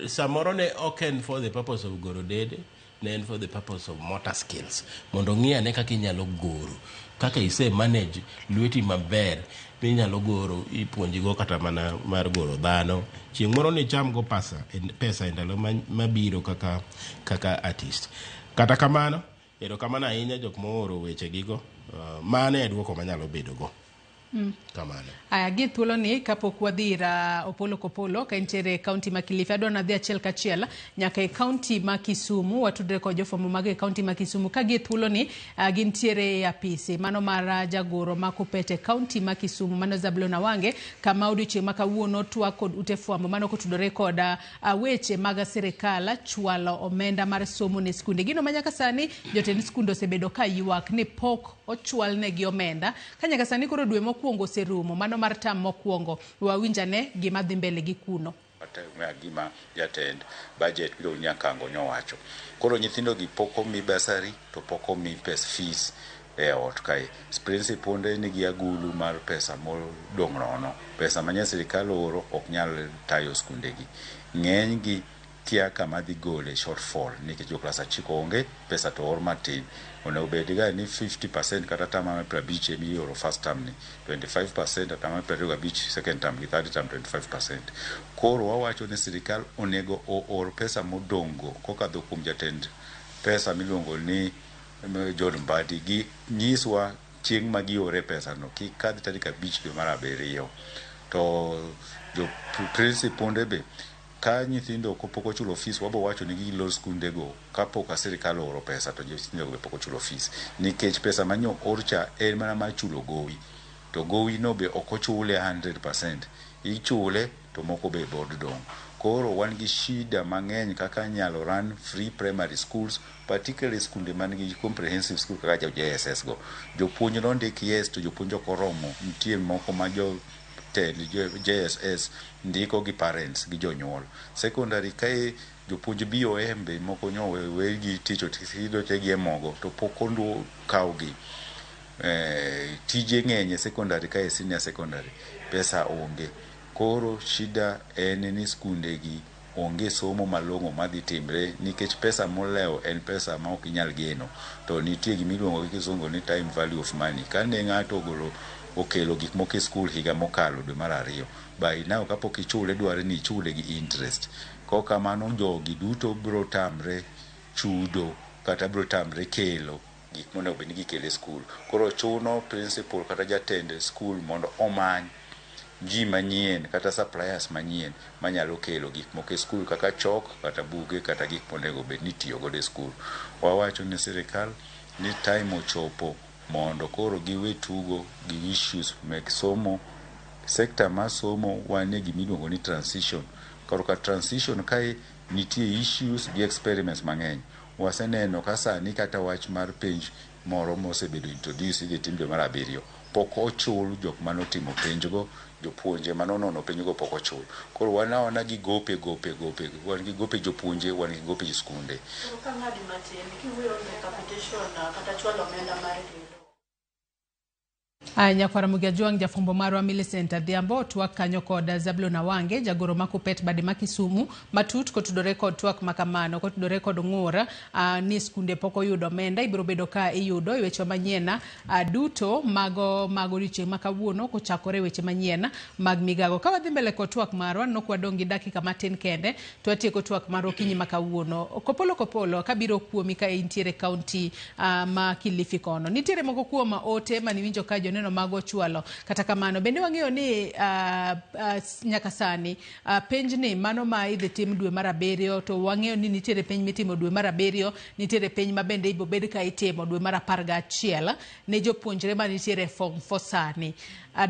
samoro ne ok en for the purpose of goro dede, ne en for the purpose of motor skills mondo ng'i ane kaka inyalo goro, kaka ise manage lweti maber minyalo goro, ipuonjigo kata mana mar goro dhano chieng' moro nicham go pesa e ndalo mabiro kaka artist. Kata kamano, erokamano ahinya jok mooro wechegigo. Mano e duoko manyalo bedo go. Kamano. Aya, gi thuolo ni kapok wadhi ir Opolo Kopolo ka entiere e kaunti ma Kilifi, adwa nadhi achiel kachiel nyaka e kaunti ma Kisumu, watudre kod jofwambo mag e kaunti ma Kisumu ka gi thuolo ni gintiere e apisi mano mar jagoro ma Kuppet e kaunti ma Kisumu, mano Zablon Awange, kama odiochieng' ma kawuono twak kod ute fwambo mano kotudore kod weche mag sirikal chwalo omenda mar somo ne skunde. Gino ma nyaka sani jotend skunde osebedo ka ywak ni pok ochwalnegi omenda ka nyaka sani koro dwe mokwongo oserumo mano mar tam mokwongo. Wawinjane gima dhi mbele gi kuno. Gima jatend budget miluongo ni Nyakango nyowacho. Koro nyithindo gi pok omi bursary to pok omi pes fees e ot kae. Principal nigi agulu mar pesa modong' nono. Pesa ma sirikal oro ok nyal tayo skunde gi. Ng'eny gi kia kama dhi gole shortfall nikech jo klas 9 onge pesa to or matin. Onego bed ga ni 50% kata atamalo 50 ema ioro first term ni, 25% atamalo 25 second term gi third term 25%. Koro wawacho ni sirikal onego oor pesa modong' go kokadho kuom jatend pesa miluongo ni John Mbadi gi nyiswa chieng' ma giore pesa no kik kadh tarik 5 dwe mar 7. To jo principunde be ka nyithindo pok ochulo fees wabo wacho ni gilor skunde go kapok sirikal ooro pesa to nyithindo be pok ochulo fees nikech pesa manyo or cha en mana mar chulo gowi to gowi no be ok ochule 100%, ichule to moko be pod dong'. Koro wan gi shida mang'eny kaka nyalo run free primary schools, particularly skunde man gi comprehensive school kaka jo JSS go. Jopuonj nondik, yes, to jopuonj ok oromo. Nitie moko ma jo tend JSS ndiko gi parents gi jonyuol. Secondary kae jopuonj BOM be moko nyo we gi tich otidoche gi e mogo to pok ondu kawgi. Tije ng'eny e secondary kae, senior secondary pesa onge. Koro shida en ni skunde gi onge somo malong'o madhi timre nikech pesa molewo en pesa ma ok inyal geno. To nitie gimiluongo gi kisungu ni time value of money. Kane ng'ato ogolo okelo gik moko e skul higa mokalo dwe mar ariyo, by now kapok ichule dware ni ichule gi interest. Kok kamano, jogi duto biro tamre chudo kata biro tamre kelo gik monego bed ni gikelo e skul. Koro chuno principal kata jatend skul mondo omany ji manyien kata suppliers manyien manyalo kelo gik moko e skul kaka chalk kata buge kata gik monego bed ni itiyo godo e skul. Wawacho ne sirikal ni time ochopo mondo koro giwe tugo gi issues mek somo. Sector mar somo, wan e gimiluongo ni transition. Koro ka transition kae nitie issues gi experiments mang'eny. Waseneno ka sani kata wach mar penj moro mosebedo introduce idhi tim dwe mar abiriyo, pok ochul jok manotimo penjgo, jopuonje manonono penjgo pok ochul. Koro wan awana gi gope gope gope, wan gi gope jopuonje, wan gi gope skunde. Koro ka ng'adi matin, kiwuoyo e capitation kata chwalo omenda mar gedo. Aya, nyakwara Mugia Jwang', jafwambo marwa Millicent Adhiambo twak kanyo kod Zablon Awange, jagoro ma Kuppet bade ma Kisumu, matut kotudore kod twak makamano kotudore kod ng'ur ni skunde pok oyudo omenda ibiro bedo ka iyudo e weche manyien duto mago mag odiochieng' ma kawuono kochakore weche manyien mag migago. Ka wadhi mbele kod twak marwa, nok wadong' gi dakika matin kende to watieko twak marwa okinyi ma kawuono. Kopolo kopolo kabiro kuomi ka intiere kaunti ma Kilifi kono. Nitiere moko kuom ote maniwinjo ka joneno mago chwalo. Kata kamano bende wang'eyo ni nyaka sani penj ni mano ma idhi tim dwe mar abiriyo, to wang'eyo ni nitiere penj mitimo dwe mar abiriyo, nitiere penj ma bende ibo bed ka itimo dwe mar 11 ne jopuonjre manitiere form 4 sani.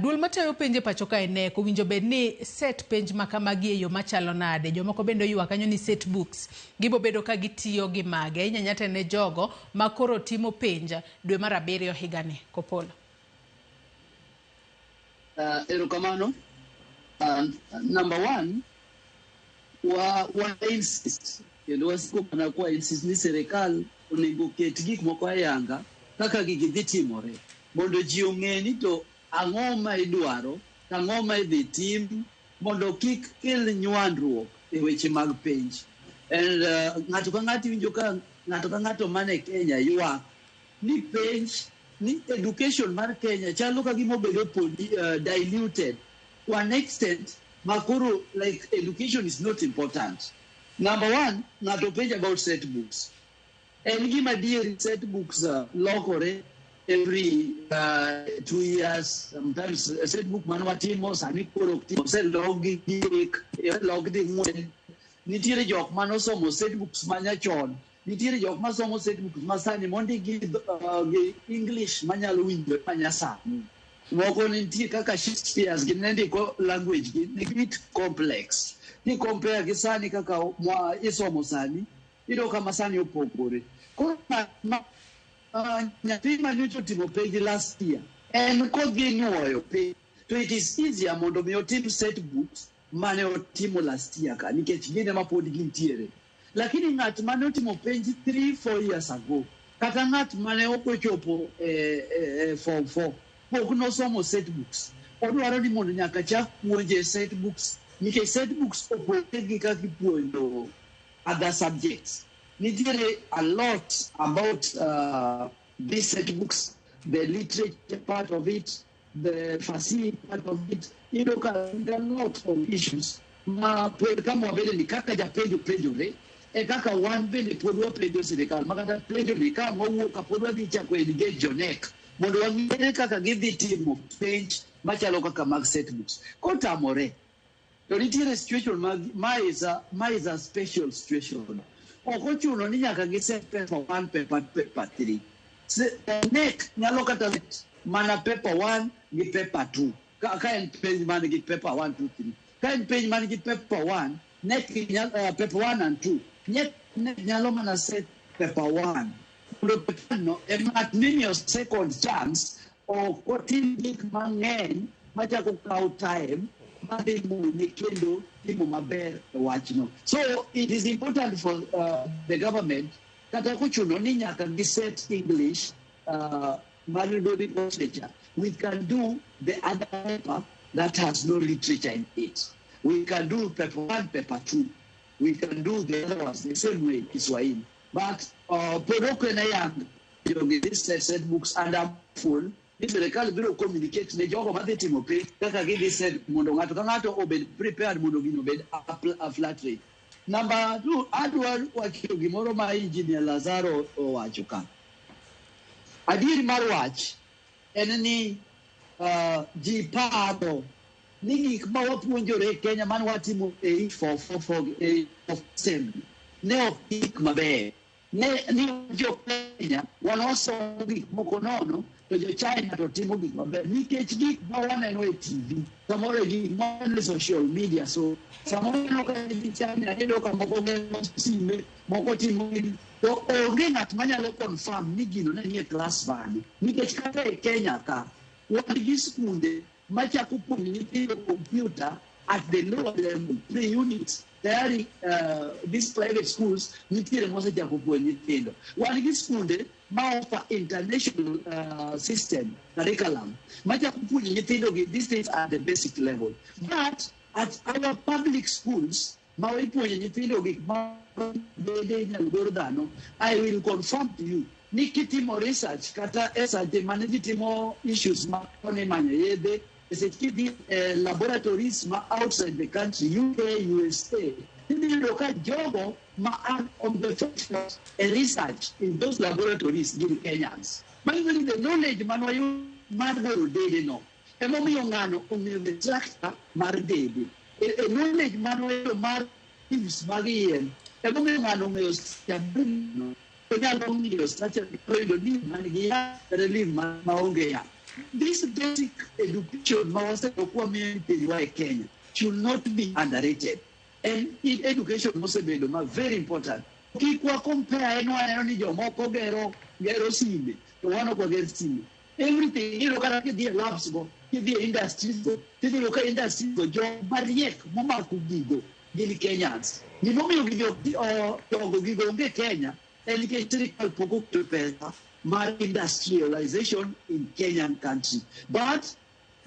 Duol matayo penj e pacho kae KNEC owinjo bed ni set penj ma kamagi e yo machalo nade? Jomoko bende oywak kanyo ni set books gibo bedo ka gitiyo gi mage. Inya nyate ne jogo ma koro timo penj dwe mar abiriyo higani. Kopolo. Erokamano. Number one, wa insist kendo wasiko mana kwa insist ni sirikal onego ket gik moko ayanga kaka gigi dhi timore mondo ji ong'e ni to ang'o ma idwaro, ang'o ma idhi tim mondo kik kel nywandruok e weche mag penj. And ng'ato ka ng'ato iwinjo ka ng'ato ka ng'ato man e Kenya ywak ni penj ni education mar Kenya chalo ka gima obedo diluted to an extent ma koro like education is not important. Number one, ng'ato penjo about set books. En gima adier, set books lokore every 2 years. Sometimes set book mane watimo sani koro ok timo, oselok gi gik, oselok di ng'wen. Nitiere jok manosomo set books manyachon, nitiere jok masomo set books masani mondik gi English manyalo winjore manyasani. Moko nitie kaka Shakespeare's gi ne ndiko language gi ne bit complex. Ki compare gi sani kaka mwa isomo sani, iyudo ka masani opogore. Koro nyathi manyocha otimo penj last year, en kodhi nuoyo penj, to it is easier mondo mi otim set books mane otimo last year ka, nikech gin ema pod gintiere. Lakini ng'at mane otimo penj 3, 4 years ago, kata ng'at mane ok ochopo e form 4, pok nosomo set books. Odwaro ni mondo nyaka chak puonje set books, nikech set books opogore gi kaka ipuonjo other subjects. Nitiere a lot about these set books, the literature part of it, the fasihi part of it. Iyudo ka there are a lot of issues ma pod kama wabede ni kaka japenjo penjore e kaka wan bende pod wapenjo sirikal ma kata penjo ni ka wawuok ka pod wadhi chako engage jo KNEC mondo wang'ere kaka gidhi timo penj machalo kaka mag set books. Kotamore to nitiere situation mag ma is a special situation. Ok ochuno ni nyaka giset paper 1, paper 2, paper 3. KNEC nyalo kata set mana paper 1 gi paper 2 ka en penj man gi paper 1, 2, 3. Ka en penj man gi paper 1. KNEC paper 1 and 2. KNEC nyalo mana set paper 1. Mondo paper no ema ng'at second chance ok otim gik mang'eny machako kawo time madhi mone kendo timo maber e wachno. So it is important for the government kata kochuno ni nyaka giset English mar literature. We can do the other paper that has no literature in it. We can do paper 1, paper 2. We can do the other ones the same way, Kiswahili. But pod ok en ayanga jogi this set books and I'm full. Ni sirikal biro communicate ne jogo madhi timo penj kaka gidhi set mondo ng'ato ka ng'ato obed prepared mondo gino obed a flat rate. Number 2, adwa wacho gimoro ma Engineer Lazaro owacho ka. Adier mar wach en ni ji paro ni gik ma wapuonjore e Kenya mane watimo 8444 assembly ne ok gik maber. Ne ni jo Kenya wan wasomo gik moko nono to jo China to timo gik maber nikech gik ma waneno e TV samoro gik ma waneno e social media. So samoro ineno ka nyithi China iyudo ka moko gero sime moko timo gini to onge ng'at manyalo confirm ni gino ne nie klas mane nikech kata e Kenya ka wan gi skunde machako puonjo nyithindo computer at the lower level, pre-unit. Tayari these private schools nitiere mosechako puonjo nyithindo. Wan gi skunde ma offer international system curriculum machako puonjo nyithindo gi these things at the basic level. But at our public schools ma ipuonjo nyithindo gik ma bende inyalo gor dhano, I will confirm to you ni kitimo research kata e seche mane ji timo issues ma koni manyo yedhe seche kidhi laboratories ma outside the country, UK, USA, idhi yudo ka jogo ma are on the forefront e research in those laboratories gin Kenyans. Manyiso ni the knowledge mane wayudo mar goro dede no emomiyo ng'ano ong'eyo the structure mar dede. E knowledge mane wayudo mar leaves mag yien emomiyo ng'ano ong'eyo structure no. Onyalo ng'iyo structure oyudo leaf man gi yath kata leaf maonge yath. This basic education ma wasebedo ka wamiyo nyithindwa e Kenya should not be underrated. And education mosebedo ma very important. Kik wa compare en waneno ni jomoko gero sime to wan ok wager sime. Everything iyudo kata kidhi e labs go, kidhi e industries go, tidhi yudo ka industries go joma riek momako gigo gin Kenyans. Gimomiyo jogo gigo onge Kenya en nikech sirikal pok oketo pesa mar industrialization in Kenyan country. But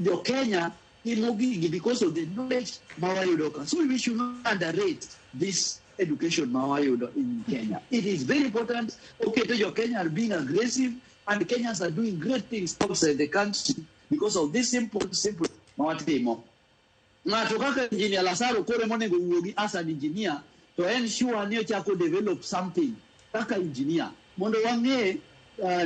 jo Kenya timo gigi because of the knowledge ma wayudo ka. So we should not underrate this education ma wayudo in Kenya. It is very important. Okay, to jo Kenya are being aggressive and Kenyans are doing great things outside the country because of this simple ma watimo. Ng'ato kaka Engineer Lazaro koro monego wuogi as an engineer to en sure ni ochako develop something kaka engineer mondo wang'e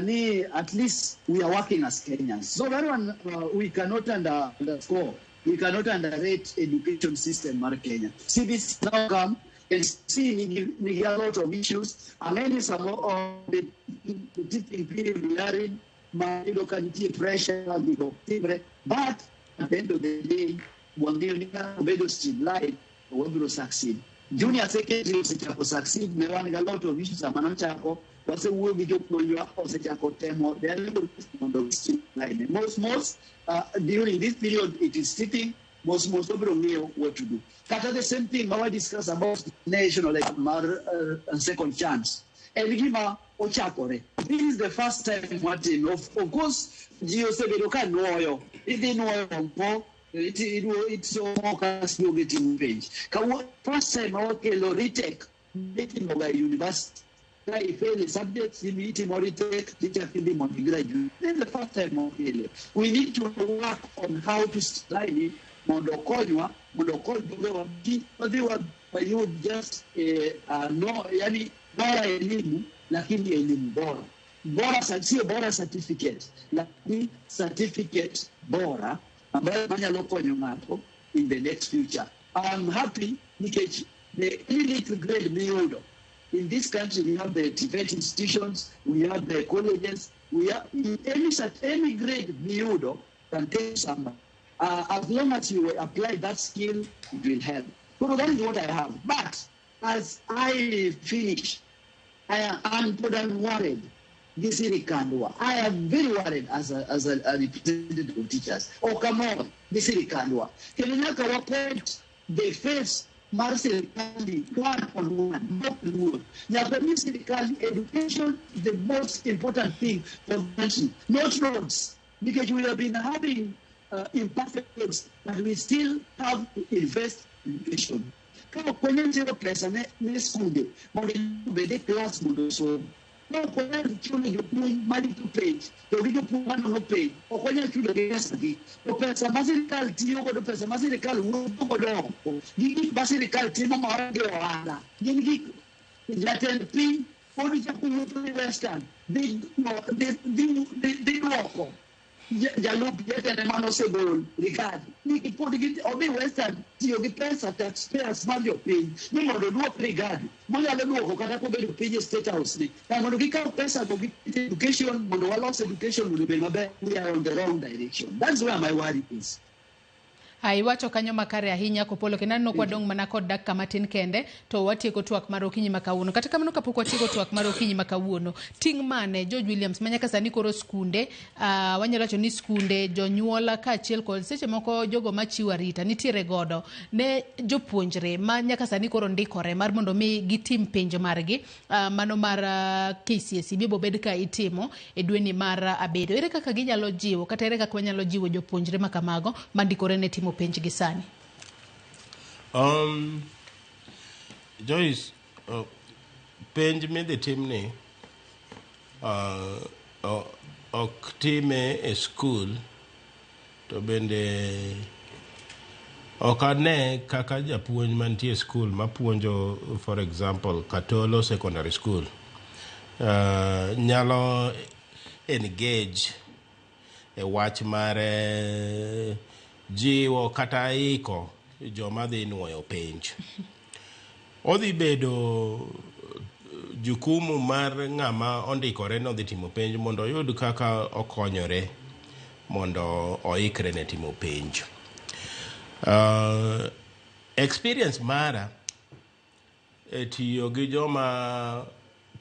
ni at least we are working as Kenyans. So that one we cannot underscore, we cannot underrate education system mar Kenya. CBC now come and see nigi a lot of issues. Ang'e ni samoro the teaching period we are in ma iyudo ka nitie pressure gigo timre, but at the end of the day wang'eyo ni ka obedo streamlined wabiro succeed. Junior secondary osechako succeed ne wan gi a lot of issues sama nochako wasewuoyo gi jopuonjwa osechako temo their level mondo streamline. Most during this period it is sitting mos obiro ng'eyo what to do. Kata the same thing ma wa discuss about national mar second chance en gima ochakore. This is the first time watimo. Of course ji osebedo ka nuoyo, idhi nuoyo mpo itsomo ka siduogo itimo penj. First time wakelo retake mitimoga e university ka ifail a subject itimo retake tichako idhi mondo i graduate. This is the first time wakele. We need to work on how to streamline it mondo okonywa mondo okony jogewa wadhi wayud just no, yani bora elimu lakini elimu bora bora, sio bora certificate lakini certificate bora ambayo manyalo konyo ng'ato in the next future. I'm happy nikech the little grade miyudo in this country, we have the TVET institutions, we have the colleges, we have any grade miyudo can take somebody. As long as you apply that skill, it will help. Koro that is what I have. But as I finish, I am pod an worried gi sirikandwa. I am very worried as a representative of teachers. Ok amor gi sirikandwa. Kendo nyaka wa point the face mar sirikal one on one, not luor. Nyaka mi sirikal education the most important thing for the country, not roads. Because we have been having imperfect roads, but we still have to invest in education. Ka ok wanyal tero pesa ne skunde mondo obed e klas mondo osom. Ka ok wanyal chulo jopuonj marito penj to gi jopuonj manono penj, ok wanyal chulo gi pesa gi. To pesa ma sirikal tiyo godo, pesa ma sirikal wuotho godo oko, gi gik ma sirikal timo maonge ohala, gin gik jatend piny pod chako wuotho gi Western dhi duoko jalup jatende manosegol Rigathi ni pod odhi Western tiyo gi pesa taxpayers mar jopiny ni mondo oduok Rigathi monyalo duoko kata kobedo piny e State House ni kar mondo gikaw pesa go giket education mondo walos education mondo obed maber. We are on the wrong direction. That's where my worry is. Iwacho kanyo makare ahinya Kopolo, kendo aneno kwadong' mana kod dakika matin kende to watieko twak mar okinyi ma kawuono. Kata kamano kapok watieko twak mar okinyi ma kawuono, ting' mane George Williams ma nyaka sani koro skunde, wanyalo wacho ni skunde, jonyuol kaachiel kod seche moko jogo machiwo arita nitiere godo ne jopuonjre ma nyaka sani koro ndikore mar mondo mi gitim penj margi, mano mar KCSE biro bed ka itimo e dweni mar 7. Ere kaka ginyalo jiwo kata ere kaka wanyalo jiwo jopuonjre ma kamago mandikore ne timo penj gi sani? Joyce, penj midhi timni ok time e skul, to bende ok ane kaka japuonj mantie e skul mapuonjo, for example, Katolo Secondary School, nyalo engage e wach mar jiwo kata iko joma dhi nuoyo penj. Odhi bedo jukumu mar ng'ama ondikore nodhi timo penj mondo oyud kaka okonyore mondo oikre ne timo penj. Experience mara e tiyo gi joma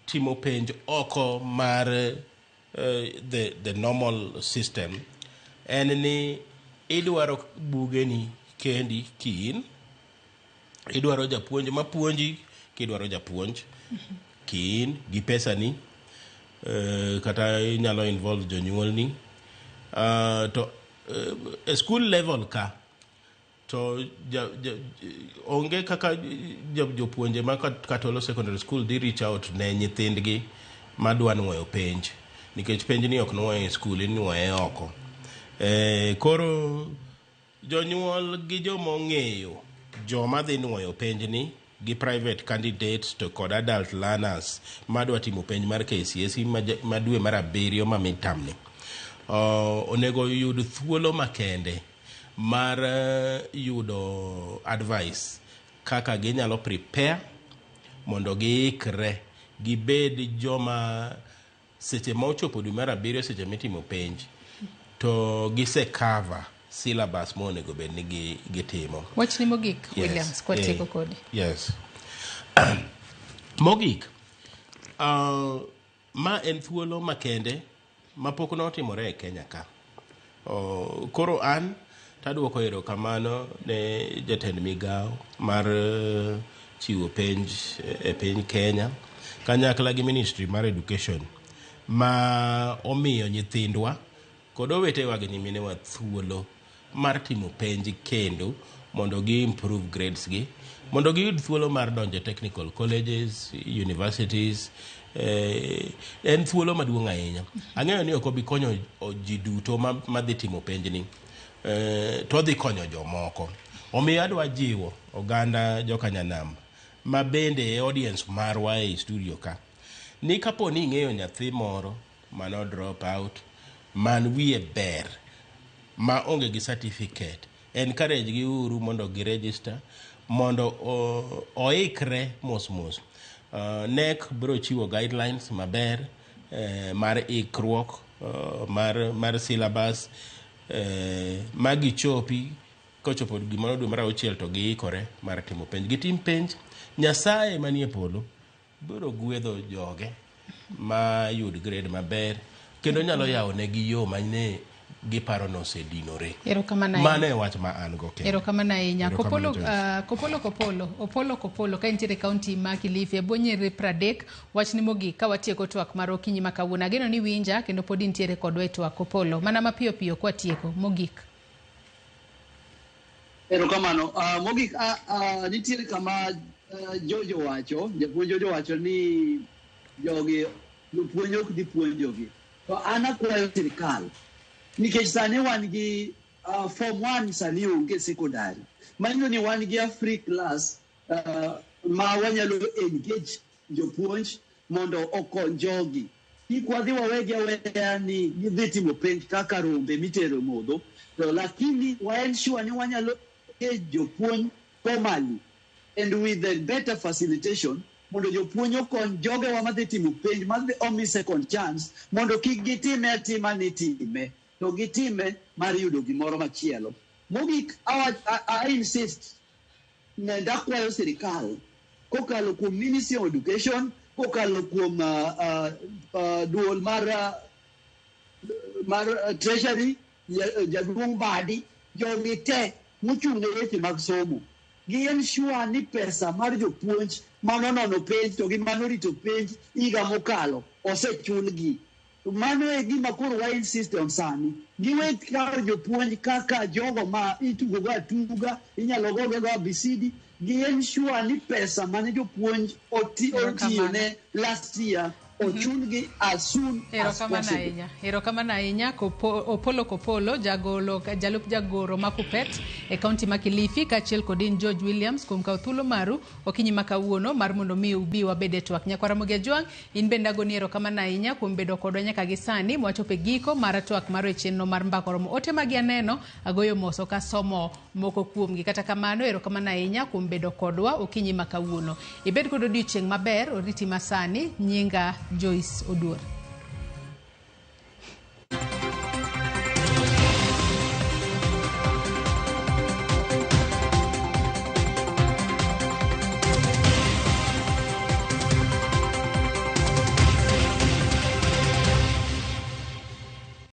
timo penj oko mar the normal system en ni idwaro bugeni kendi kiin, idwaro japuonj mapuonji kidwaro japuonj kiin gi pesani, kata inyalo involve jonyuolni. To e school level ka to onge kaka jopuonje ma Katolo Secondary School dhi reach out ne nyithindgi madwa nuoyo penj, nikech penj ni ok nuoye e skul, inuoye oko. Koro jonyuol gi joma ong'eyo joma dhi nuoyo penj ni gi private candidates to kod adult learners madwa timo penj mar KCSE ma dwe mar 7 ma midterm ni, onego yud thuolo makende mar yudo advice kaka ginyalo prepare mondo giikre gibed joma seche ma ochopo dwe mar 7 seche mitimo penj to gise cover syllabus monego bed ni gitimo. Wachni mogik, Williams, kwatieko kodi. Yes. Mogik, ma en thuolo makende mapok notimore e Kenya ka. Koro an taduoko erokamano ne jatend migao mar chiwo penj e piny Kenya kanyakla gi Ministry mar Education ma omiyo nyithindwa kod owetewa gi nyiminewa thuolo mar timo penj kendo mondo gi improve grades gi, mondo giyud thuolo mar donjo e technical colleges, universities. En thuolo maduong' ahinya. Ang'eyo ni ok obi konyo ji duto madhi timo penj ni, to odhi konyo jomoko. Omiyo adwa jiwo oganda jokanyanam ma bende e audience marwa e studio ka, ni kapo ni ing'eyo nyathi moro mano drop out, man wiye ber, ma onge gi certificate, encourage gi uru mondo gi register, mondo oikre mos mos. NEC biro chiwo guidelines maber mar ikruok mar syllabus magichopi Kochopo gimoro dwe mar auchiel to giikore mar timo penj. Gitim penj, Nyasaye manie polo biro gwedho joge ma yud grade maber kendo nyalo yawo negi yo mane giparo ni osedinore. Erokamano ahinya. Mano e wach ma an go kende. Erokamano ahinya. Erokamano, Kopolo, Joyce. Kopolo Kopolo, Opolo Kopolo ka intiere e kaunti ma Kilifi e bwo nyiriri 30, wachni mogik ka watieko twak mar okinyi ma kawuono. Ageno ni winja kendo pod intiere kodwa e twak Kopolo. Mana mapiyo piyo kwatieko mogik. Erokamano. Mogik, nitiere kama Jojo wacho, japuonj Jojo wacho ni jogi jopuonj ok dhi puonjogi. To an akwayo sirikal nikech sani wan gi form 1 sani onge secondary. Manyiso ni wan gi a free class ma wanyalo engage jopuonj mondo okony jogi. Kik wadhi wawegi aweya ni gidhi timo penj kaka rombe mitero e modho, to lakini wa ensure ni wanyalo engage jopuonj formally and with the better facilitation mondo jopuonj okony jogewa madhi timo penj madhi omi second chance mondo kik gitime atima ni time to gitime mar yudo gimoro machielo. Mogik, I insist nenda akwayo sirikal kokalo kuom Ministry of Education, kokalo kuom duol mar Treasury, jaduong' Badi, jogi te mochung' ne weche mag somo. Gi ensure ni pesa mar jopuonj manonono penj to gi manorito penj higa mokalo osechulgi. Mano e gima koro wa insist on sani. Giwe kawo jopuonj kaka jogo ma itugo go atuga, inyalo goge go abisidi. Gi ensure ni pesa mane jopuonj Erokamano. otiyo ne last year ochulgi as soon as Erokamano possible. ahinya. Erokamano ahinya Opolo Kopolo, jagolo, jalup jagoro ma Kupet e kaunti ma Kilifi, kaachiel kod in George Williams kuom kawo thuolo maru okinyi ma kawuono mar mondo mi ubi wabed e twak. Nyakwar Ramogi Ajwang', in bende agoni erokamano ahinya kuom bedo kodwa nyaka gi sani mwachopo e giko mar twak mar e chenro mar Mbaka Oromo. Ote magi aneno, agoyo mos ok asomo moko kuomgi. Kata kamano, erokamano ahinya kuom bedo kodwa okinyi ma kawuono. Ibed kod odiochieng' maber, oriti masani. Nyinga Joyce Oduor.